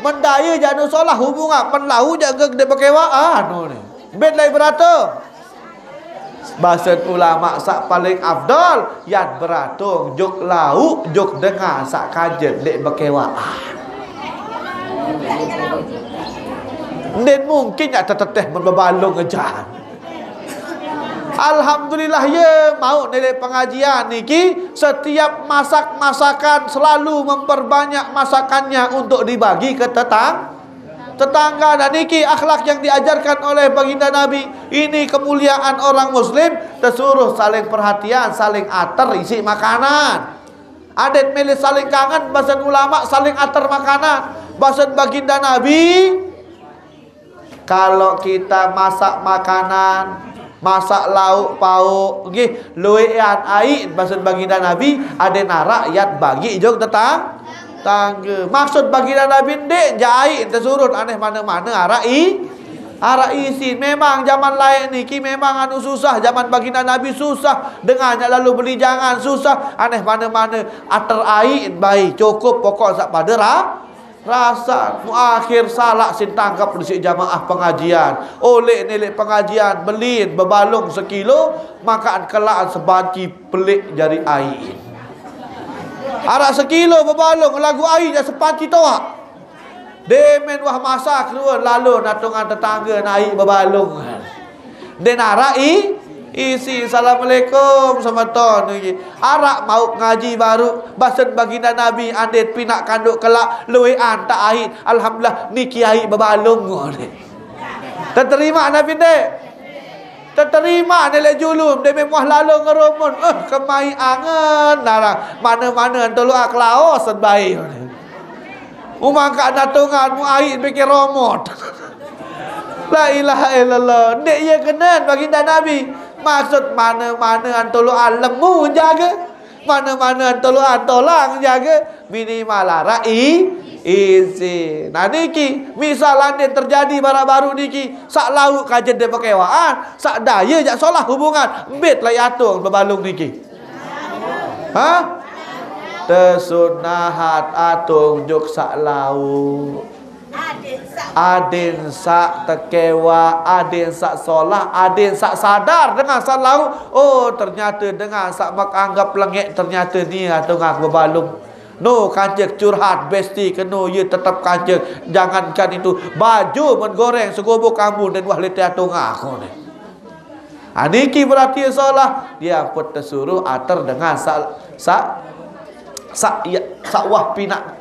Men daya jak nu solah hubungan, men lauk jak ge gede bekewaan. Anu ni. Bet lai beratung. Basen ulama saq paling afdol, yan beratung juk lauk, juk dengan saq kajen ndeq bekewaq. Ndeq mungkin yaq teteteh men bebalung ejan. Alhamdulillah, ye mauq neleq pengajian niki, setiap masak masakan selalu memperbanyak masakannya untuk dibagi ke tetang-, tetangga. Dan niki akhlak yang diajarkan oleh Baginda Nabi. Ini kemuliaan orang muslim, tesuruh saling perhatian, saling ater isiq makanan. Adeq mele saling kangen, basen ulama saling ater makanan. Basen Baginda Nabi, kalau kita masak makanan, masak lauk pauk, nggih, lueqan aiq, basen Baginda Nabi, adeq naraq yat bagi juk tetang-, tangga. Maksud Baginda Nabi ndeq jaq aiq tesurut, aneh mane-mane araq i-, araq isin. Memang jaman laeq niki memang anu susah, jaman Baginda Nabi susah, dengan nyaq lalu beli jangan susah, aneh mane-mane ater aiq bae cukup, pokok saq pade ra-, rasan. Mu akhir salaq sin tangkep disiq jamaah pengajian. Oleq neleq pengajian, belin bebalung sekilo, makan kelaqan sebanci peleq jari aiq. Araq sekilo bebalung, laguq aiq jaq sepanci toaq. Demen wah masak ruen, lalo natungan tetangge aiq bebalung. Ndeq naraq i-, isin. Assalamualaikum, semeton niki. Araq mauq ngaji baruq, basen Baginda Nabi, andeq pinaq kandoq kelaq, lueqan taq aiq. Alhamdulillah, niki aiq bebalung. Teterimaq napi ndeq? Teterimaq neleq julun, ndeq meh muah lalo ngerumun. Eh, kemaiq angen narang. Mane-mane entoloq ak laos bae. Umangkaq natungan mu aiq bikin romot. La ilaha illallah. Ndeq ye kenen Baginda Nabi. Maksud mane-mane entoloq lemu jage. Mane-mane entoloq tolang jage. Minimal araq i-, isin. Nah, niki, misal andin terjadi baraq baruq niki, saq lauk kajen ndeq bekewaqan, saq daye jaq solah hubungan, mbit leq atung bebalung niki. Hah? Tesunnahat atung juk saq lauk. Adin saq tekewaq, adin saq solah, adin saq sadar dengan saq lauk. Oh, ternyate dengan saq mek anggep lengeq, ternyate nie atung ak bebalung. No, kancek curhat, besti keno, ye tetep kancek. Jangankan itu, baju men goreng segobo kambu ndeqn wah lite atung ak, ne. Ah, niki berarti solah, dia pun tesuruh ater dengan saq, saq, saq, ya, saq wah pinaq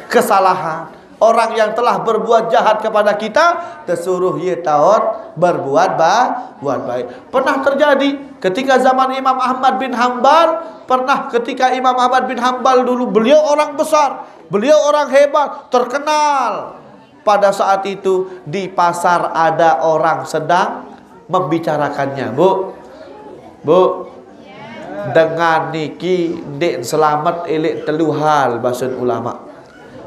kesalahan. Orang yang telah berbuat jahat kepada kita, tesuruh ye taot berbuat ba-, buat baik. Pernah terjadi ketika zaman Imam Ahmad bin Hambal, pernah ketika Imam Ahmad bin Hambal dulu, beliau orang besar, beliau orang hebat, terkenal. Pada saat itu di pasar ada orang sedang membicarakannya, Bu. Bu, dengan niki ndeq selamet ileq telu hal, basen ulama.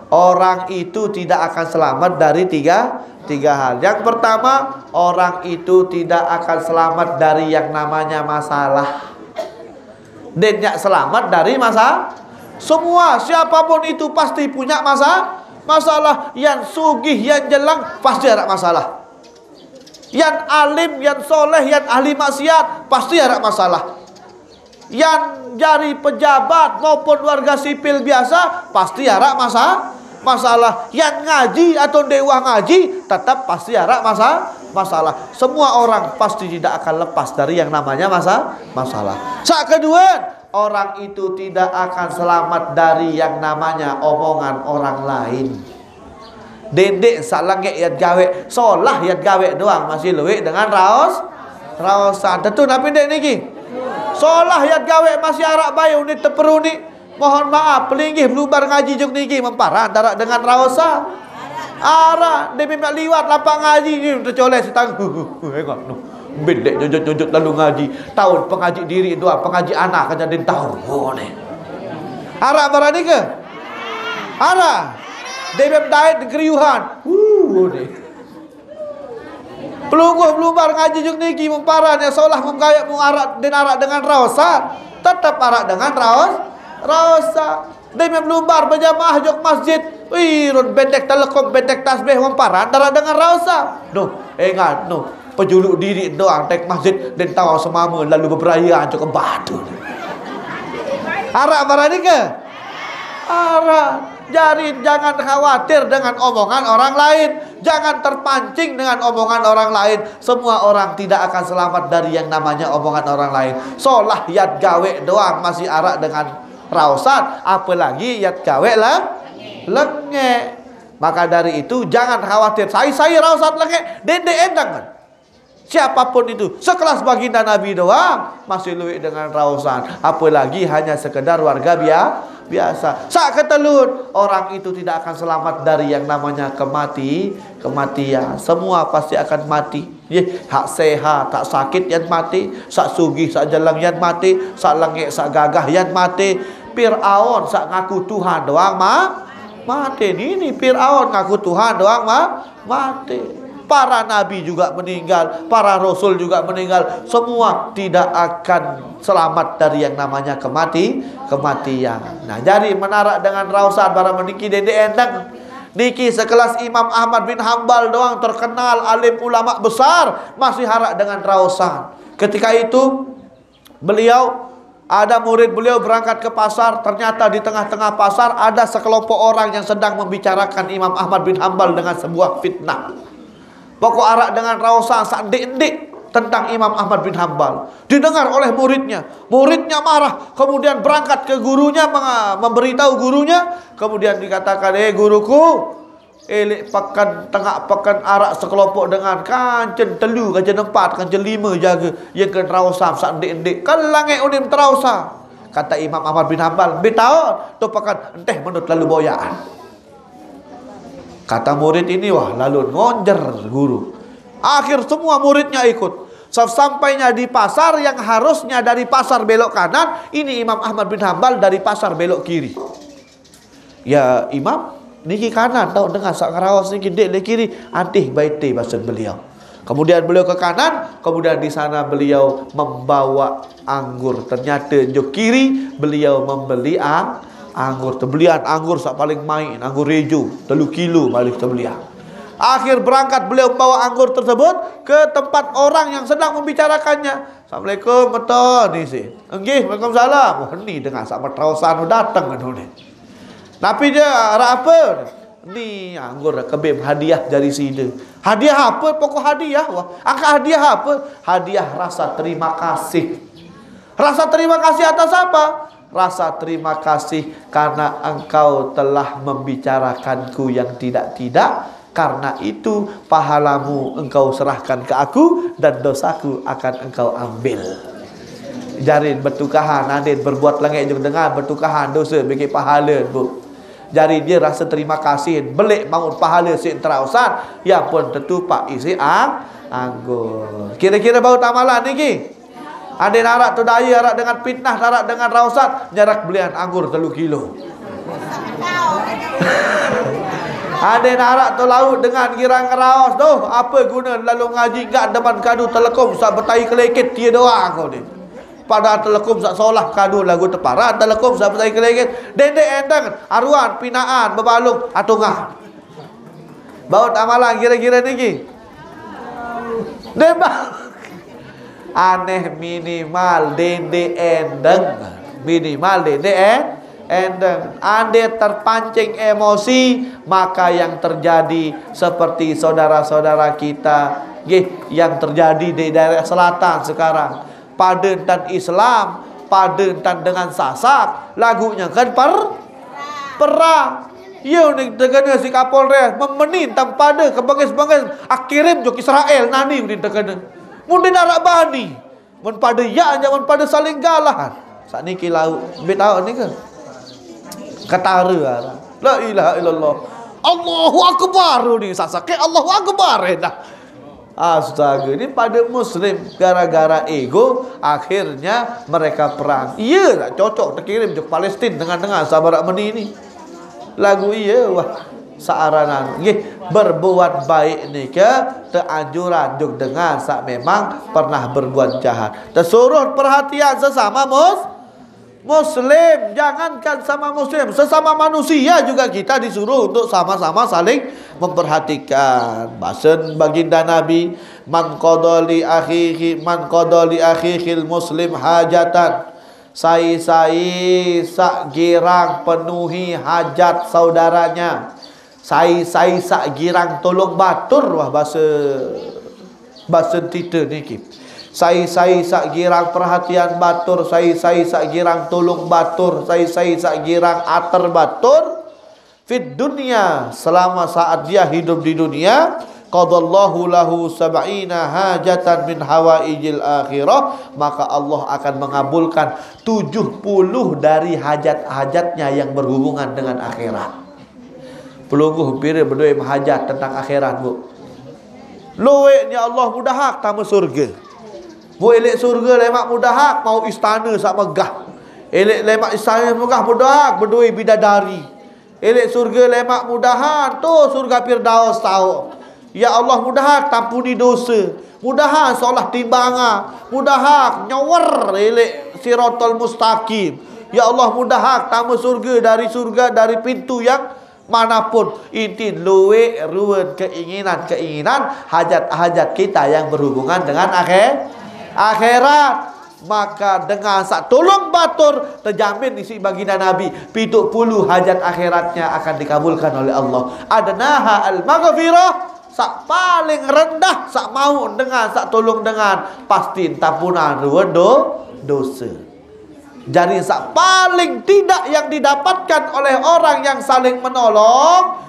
Orang itu tidak akan selamat dari tiga, tiga hal. Yang pertama, orang itu tidak akan selamat dari yang namanya masalah. Ndeqn yaq selamet dari masa-, semua, siapapun itu pasti punya masa-, masalah. Yan sugih, yan jeleng, pasti araq masalah. Yan alim, yan soleh, yan ahli maksiat, pasti araq masalah. Yan jari pejabat maupun warga sipil biasa, pasti araq masa-, masalah. Yan ngaji atau ndeq wah ngaji, tetep pasti araq masa-, masalah. Semua orang pasti tidak akan lepas dari yang namanya masa-, masalah. Saq kedue, orang itu tidak akan selamat dari yang namanya omongan orang lain. Dendeq saq lengeq yat gaweq, solah yat gaweq doang masih lueq dengan raos, raosan. Tetu napi ndeq niki? Solah yat gaweq masih araq bae unin teperuni. Mohon maaf, pelinggih belumbar ngaji juk niki memparan ndaraq dengan raosan. Araq, ndeq memiaq liwat lampaq ngaji, ni tecolek setang. Enggak, no. Mbin ndeq nyujut-nyujut lalu ngaji. Taun pengaji diriq doang, pengaji anak aja ndeqn taun. Oh, ne. Araq barani ke? Araq. Ndeq memiaq dait keriuhan. Uh, ne. Pelungguh belumbar ngaji juk niki memparan ye solah mem gaweq mem araq, ndeqn araq dengan raosan. Tetep araq dengan raos, raosan. Ndeq memiaq belumbar bejamaah juk masjid. Wih, run bentek telekom, bentek tasbih memparan ndaraq dengan raosan. Noh, engat, noh. Pejuluk diri doang taek masjid, den tao semama lalu beberaya anco ke batu. Arak barani ke? Arak. Jadi jangan khawatir dengan omongan orang lain. Jangan terpancing dengan omongan orang lain. Semua orang tidak akan selamat dari yang namanya omongan orang lain. Solah yat gawe doang masih arak dengan raosan, apalagi yat gawe le-, lengek. Maka dari itu jangan khawatir. Sai-sai raosan lengek, dende endang kan. Siapapun itu, sekelas baginda Nabi doang masih luwih dengan raosan, apalagi hanya sekedar warga bia-, biasa. Sak ketelut, orang itu tidak akan selamat dari yang namanya kemati, kematian. Semua pasti akan mati. Ye, hak sehat, hak sakit yan mati, sak sugih, sak jeleng yan mati, sak lengek, sak gagah yan mati. Firaun sak ngaku Tuhan doang ma-, mati. Ini Firaun ngaku Tuhan doang ma-, mati. Para nabi juga meninggal, para rasul juga meninggal. Semua tidak akan selamat dari yang namanya kemati, kematian. Nah, jadi menarak dengan raosan barang meniki dende endang. Niki sekelas Imam Ahmad bin Hambal doang terkenal, alim ulama besar, masih harak dengan raosan. Ketika itu beliau, ada murid beliau berangkat ke pasar, ternyata di tengah-tengah pasar ada sekelompok orang yang sedang membicarakan Imam Ahmad bin Hambal dengan sebuah fitnah. Pokok arak dengan raosan sak ndik-ndik tentang Imam Ahmad bin Hambal. Didengar oleh muridnya. Muridnya marah, kemudian berangkat ke gurunya, menga-, memberitahu gurunya. Kemudian dikatakan, "Eh guruku, elik peken, tengah peken arak sekelompok dengan kancen telu, kancen empat, kancen lima jaga. Yang ke raosan sak ndik-ndik. Kan langek unim teraosan." Kata Imam Ahmad bin Hambal, "Bitaun, tu peken enteh menut lalu boyaan." Kata murid ini, wah, lalu ngonjer guru. Akhir semua muridnya ikut. Sesampainya di pasar, yang harusnya dari pasar belok kanan, ini Imam Ahmad bin Hambal dari pasar belok kiri. "Ya Imam, niki kanan tau, dengan sak ngeraos niki, dek le kiri, antih baite," maksud beliau. Kemudian beliau ke kanan, kemudian di sana beliau membawa anggur. Ternyata jo kiri beliau membeli ang-, anggur. Tebelian anggur sak paling main, anggur rejo, telu kilo paling tebelian. Akhir berangkat beliau membawa anggur tersebut ke tempat orang yang sedang membicarakannya. "Assalamualaikum, meton," ni si. "Enggih, waalaikumsalam." Oh, ni dengan sak metraosan datang kan ni. Napi je, arak apa? Ni anggur kebim hadiah dari sida. Hadiah apa? Pokok hadiah, wah. Angkat hadiah apa? Hadiah rasa terima kasih. Rasa terima kasih atas apa? Rasa terima kasih karena engkau telah membicarakanku yang tidak-tidak. Karena itu pahalamu engkau serahkan ke aku dan dosaku akan engkau ambil. Jarin bertukahan, adin berbuat lengek jeng dengan bertukahan dosa bagi pahala, bu. Jari dia rasa terima kasih, belik maut pahala si terausan, ya pun tentu pak isi ang-, anggur. Kira-kira bau tamalan niki? Ande narak tu daya, arak dengan fitnah, narak dengan rausat, nyarak belian anggur telu kilo. Ande narak tu laut dengan girang raus tu, apa guna lalu ngaji gak depan kadu telekom sak betai kelekit dia doang kau ni. Pada telekom sak solah kadu lagu teparan, telekom sak betai kelekit. Dendek endang, aruan, pinaan, bebalung, atungan. Baut amalan kira-kira niki. Dembak. Aneh minimal dende endeng. Minimal dende en-, endeng. Ande terpancing emosi, maka yang terjadi seperti saudara-saudara kita, nggih, yang terjadi di daerah selatan sekarang. Pada entan Islam, pada entan dengan Sasak, lagunya kan per-, perang. Iya ni terkena si Kapolres, memeni entan pada ke bangis-bangis, akirim jok Israel nani ni terkena. Mundin arak bani. Mun pada ya aja, mun pada saling galah. Saat ni kilau, bit awak ni ke? Ketara arak. La ilaha illallah. Allahu Akbar ni Sasak. Ke Allahu Akbar eh dah. Astaga, ini pada muslim gara-gara ego akhirnya mereka perang. Iya tak cocok terkirim ke Palestin tengah-tengah sabar meni ni. Lagu iya wah saaranan. Nggih, berbuat baik ni ke teanjuran juk dengan sak memang pernah berbuat jahat. Tersuruh perhatian sesama mus-, Muslim, jangankan sama muslim, sesama manusia juga kita disuruh untuk sama-sama saling Memperhatikan basen baginda Nabi, "Man qadha li akhihi, man qadha li akhihil muslim hajatan." Sai-sai sak girang penuhi hajat saudaranya. Sai-sai sak girang tolong batur, wah, basa, basa tita niki. Sai-sai sak girang perhatian batur, sai-sai sak girang tolong batur, sai-sai sak girang ater batur. Fid dunya, selama saat dia hidup di dunia, qadallahu lahu sab'ina hajatan min hawaijil akhirah, maka Allah akan mengabulkan tujuh puluh dari hajat-hajatnya yang berhubungan dengan akhirat. Pelungguh pira bedoi hajat tentang akhirat, Bu? Lueknya Allah mudahak tama surga. Bu, elek surga lemak mudahak mau istana sak megah. Elek lemak istana megah mudahak bedoi bidadari. Elek surga lemak mudahan tu surga Firdaus tau. Ya Allah, mudahak tampuni dosa. Mudahak solah timbanga. Mudahak nyower elek siratal mustaqim. Ya Allah, mudahak tama surga dari surga dari pintu yang manapun. Inti luek ruan keinginan-keinginan, hajat-hajat kita yang berhubungan dengan akhir, akhirat. Maka dengan sak tolong batur, terjamin isi baginda Nabi, pitu puluh hajat akhiratnya akan dikabulkan oleh Allah. Adnaha al-maghfirah, sak paling rendah, sak mau dengan, sak tolong dengan, pasti tampunan ruan do, dosa. Jadi sak paling tidak yang didapatkan oleh orang yang saling menolong,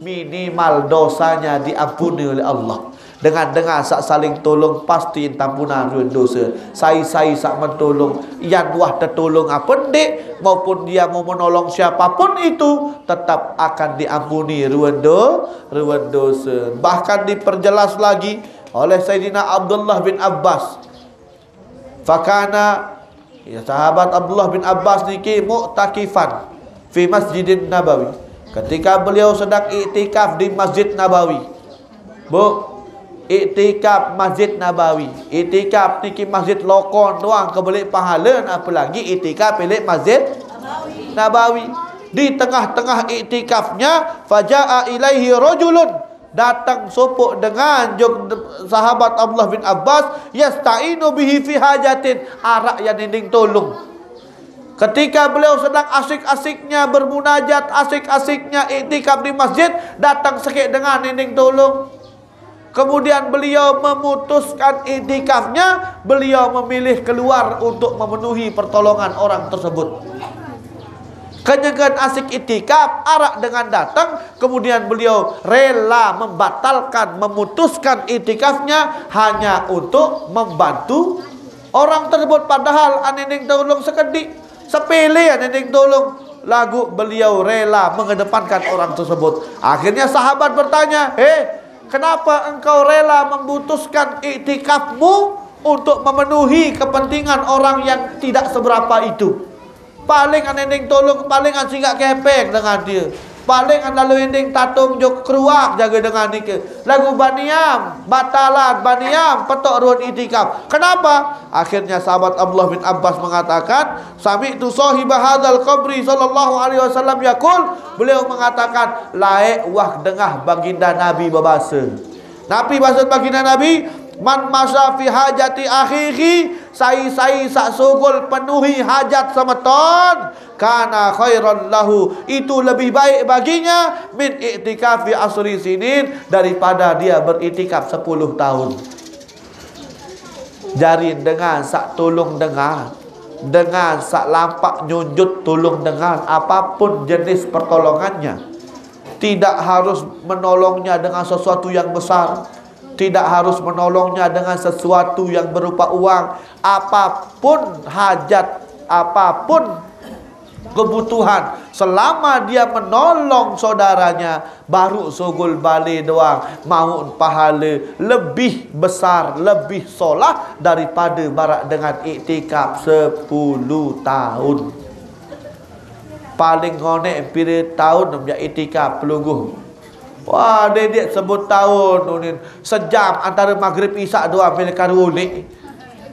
minimal dosanya diampuni oleh Allah. Dengan, dengan sak saling tolong pasti tampunan ruan dosa. Sai-sai sak mentolong, yan wah tetolong apa ndik, maupun dia mau menolong siapapun itu, tetap akan diampuni ruan do, ruan dosa. Bahkan diperjelas lagi oleh Sayyidina Abdullah bin Abbas. Fakana, ya, sahabat Abdullah bin Abbas niki mu'takifan fi Masjidin Nabawi. Ketika beliau sedang iktikaf di Masjid Nabawi. Bu, iktikaf Masjid Nabawi. Iktikaf niki masjid lokon doang kebelik pahala, apalagi iktikaf elek Masjid Nabawi. Di tengah-tengah iktikafnya, faja'a ilaihi rajulun, datang sopok dengan jok sahabat Abdullah bin Abbas, yasta'inu bihi fi hajatin, arak yang ninding tolong. Ketika beliau sedang asik-asiknya bermunajat, asik-asiknya iktikaf di masjid, datang sekek dengan ninding tolong. Kemudian beliau memutuskan iktikafnya, beliau memilih keluar untuk memenuhi pertolongan orang tersebut. Kenyegan asik iktikaf, arak dengan datang, kemudian beliau rela membatalkan, memutuskan iktikafnya hanya untuk membantu orang tersebut. Padahal aninding tolong sekedik, sepele aninding tolong. Lagu beliau rela mengedepankan orang tersebut. Akhirnya sahabat bertanya, "Hei, kenapa engkau rela memutuskan iktikafmu untuk memenuhi kepentingan orang yang tidak seberapa itu?" Paling aninding tolong, paling ansinggak kepeng dengan dia. Paling an lalu ending tatung jok keruak jaga dengan nike. Lagu baniam, batalan, baniam, petok ruan itikaf. Kenapa? Akhirnya sahabat Abdullah bin Abbas mengatakan, "Sami'tu sahiba hadzal qabri sallallahu alaihi wasallam yaqul," beliau mengatakan, laek wah dengah baginda Nabi bebasa. Nabi basa baginda Nabi, "Man masya fi hajati akhihi," sai-sai sak sugul penuhi hajat semeton, "kana khairan lahu," itu lebih baik baginya, "min iktikafi asri sinin," daripada dia beriktikaf sepuluh tahun. Jari dengan sak tolong dengan, dengan sak lampak nyunjut tolong dengan, apapun jenis pertolongannya, tidak harus menolongnya dengan sesuatu yang besar, tidak harus menolongnya dengan sesuatu yang berupa uang, apapun hajat, apapun kebutuhan, selama dia menolong saudaranya, baru sugul bale doang, maut pahala lebih besar, lebih solah daripada barak dengan iktikaf sepuluh tahun. Paling ngonek pira tahun menjak iktikaf pelungguh. Wah, dedek sebut tahun unin. Sejam antara maghrib isak doang bila karu ulik.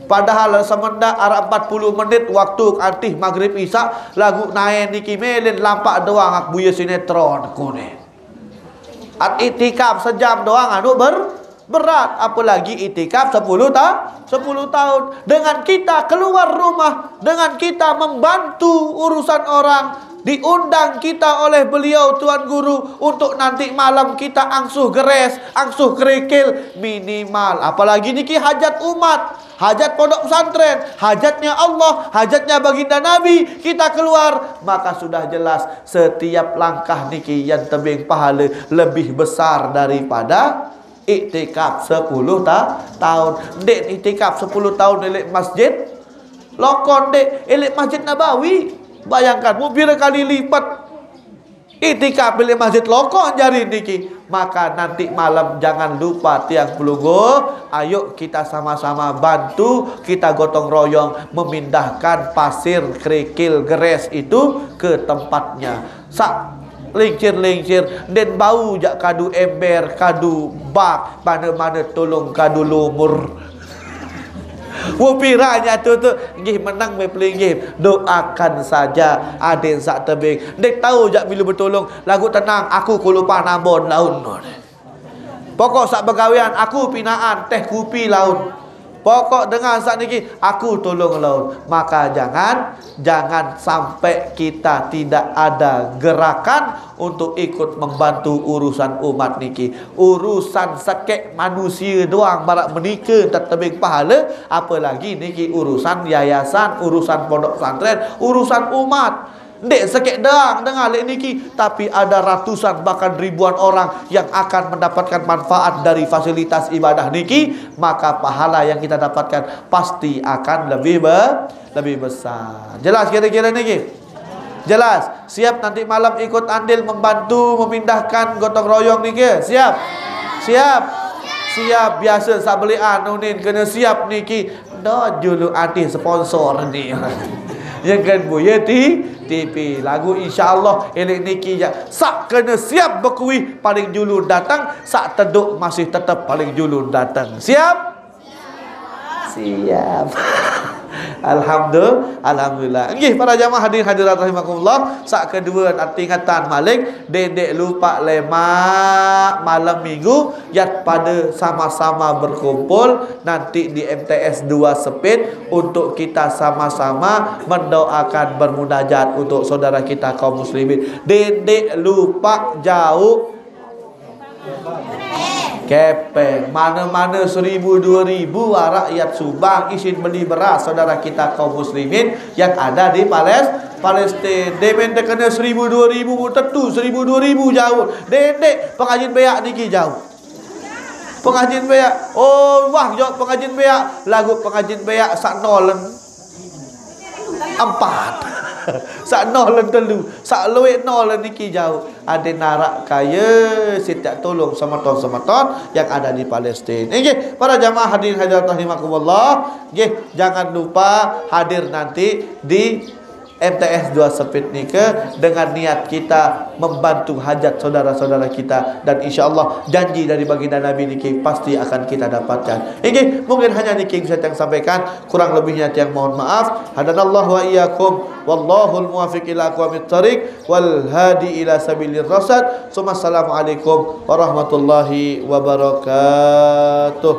Padahal semendak arak empat puluh menit waktu antih maghrib isak, lagu naen niki melen lampak doang ak buya sinetron kone. Iktikaf sejam doang anu ber berat, apalagi iktikaf sepuluh ta sepuluh tahun. Dengan kita keluar rumah, dengan kita membantu urusan orang, diundang kita oleh beliau Tuan Guru untuk nanti malam kita angsuh geres, angsuh kerikil minimal. Apalagi niki hajat umat, hajat pondok pesantren, hajatnya Allah, hajatnya baginda Nabi, kita keluar, maka sudah jelas setiap langkah niki yang tebing pahala lebih besar daripada iktikaf sepuluh ta tahun. Dek iktikaf sepuluh tahun elek masjid lokon, dek elek Masjid Nabawi. Bayangkan, mu pira kali lipat iktikaf elek masjid lokon jari niki. Maka nanti malam jangan lupa tiang pelungguh, ayo kita sama-sama bantu, kita gotong royong memindahkan pasir kerikil geres itu ke tempatnya. Sak lincir-lincir, den bau jak kadu ember, kadu bak, mana-mana tolong kadu lumur. Wo piranya tu tu, nggih menang me pelinggih. Doakan saja aden sak tebing. Dek tahu jak milu betolong, lagu tenang, aku kulupan ambon laun. Pokok sak begawean, aku pinaan teh kupi laun. Pokok dengan sak niki, aku tolong laun. Maka jangan, jangan sampai kita tidak ada gerakan untuk ikut membantu urusan umat niki. Urusan sekek manusia doang barak menika tetebing pahala, apalagi niki urusan yayasan, urusan pondok pesantren, urusan umat. Dek sekek doang dengar lek niki, tapi ada ratusan bahkan ribuan orang yang akan mendapatkan manfaat dari fasilitas ibadah niki, maka pahala yang kita dapatkan pasti akan lebih be lebih besar. Jelas kira-kira niki? Jelas. Siap nanti malam ikut andil membantu memindahkan gotong royong niki? Siap? Siap? Siap. Biasa sak belian unin kena siap niki. Dah julu ati sponsor ni. Yang kan buya ti T P lagu, insya Allah elek niki ya sak kena siap berkuih paling julu datang, sak teduk masih tetap paling julu datang. Siap? Siap. Alhamdulillah, alhamdulillah. Nggih, para jamaah hadirin hadirat rahimakumullah, sak kedua ingatan malik, dek lupa lemak malam minggu, yat pada sama-sama berkumpul nanti di M T S dua Sepit untuk kita sama-sama mendoakan bermunajat untuk saudara kita kaum muslimin. Dek lupa jauh Kepeng, mana-mana seribu dua ribu arak yat subang isin beli beras saudara kita kaum muslimin yang ada di Pales Palestin. Demen terkena seribu dua ribu mu tentu seribu dua ribu jauh. Dek-dek pengajin beak niki jauh. Pengajin beak. Oh, wah, jauh pengajin beak. Lagu pengajin beak sak nolen. Empat. Sak nolen telu. Sak luwih nolen niki jauh. Ade narak kaya setiap tolong semeton-semeton yang ada di Palestin. Inggih, para jamaah hadirin hadirat rahimakumullah. Inggih, jangan lupa hadir nanti di M T S dua Sepit nika dengan niat kita membantu hajat saudara-saudara kita, dan insya Allah janji dari baginda Nabi niki pasti akan kita dapatkan. Inggih, mungkin hanya niki yang saya sampaikan, kurang lebihnya tiang mohon maaf. Hadanallahu wa iyyakum, wallahul muwaffiq ila aqwamit thariq, wal hadi ila sabilir rasyad. Summa assalamualaikum warahmatullahi wabarakatuh.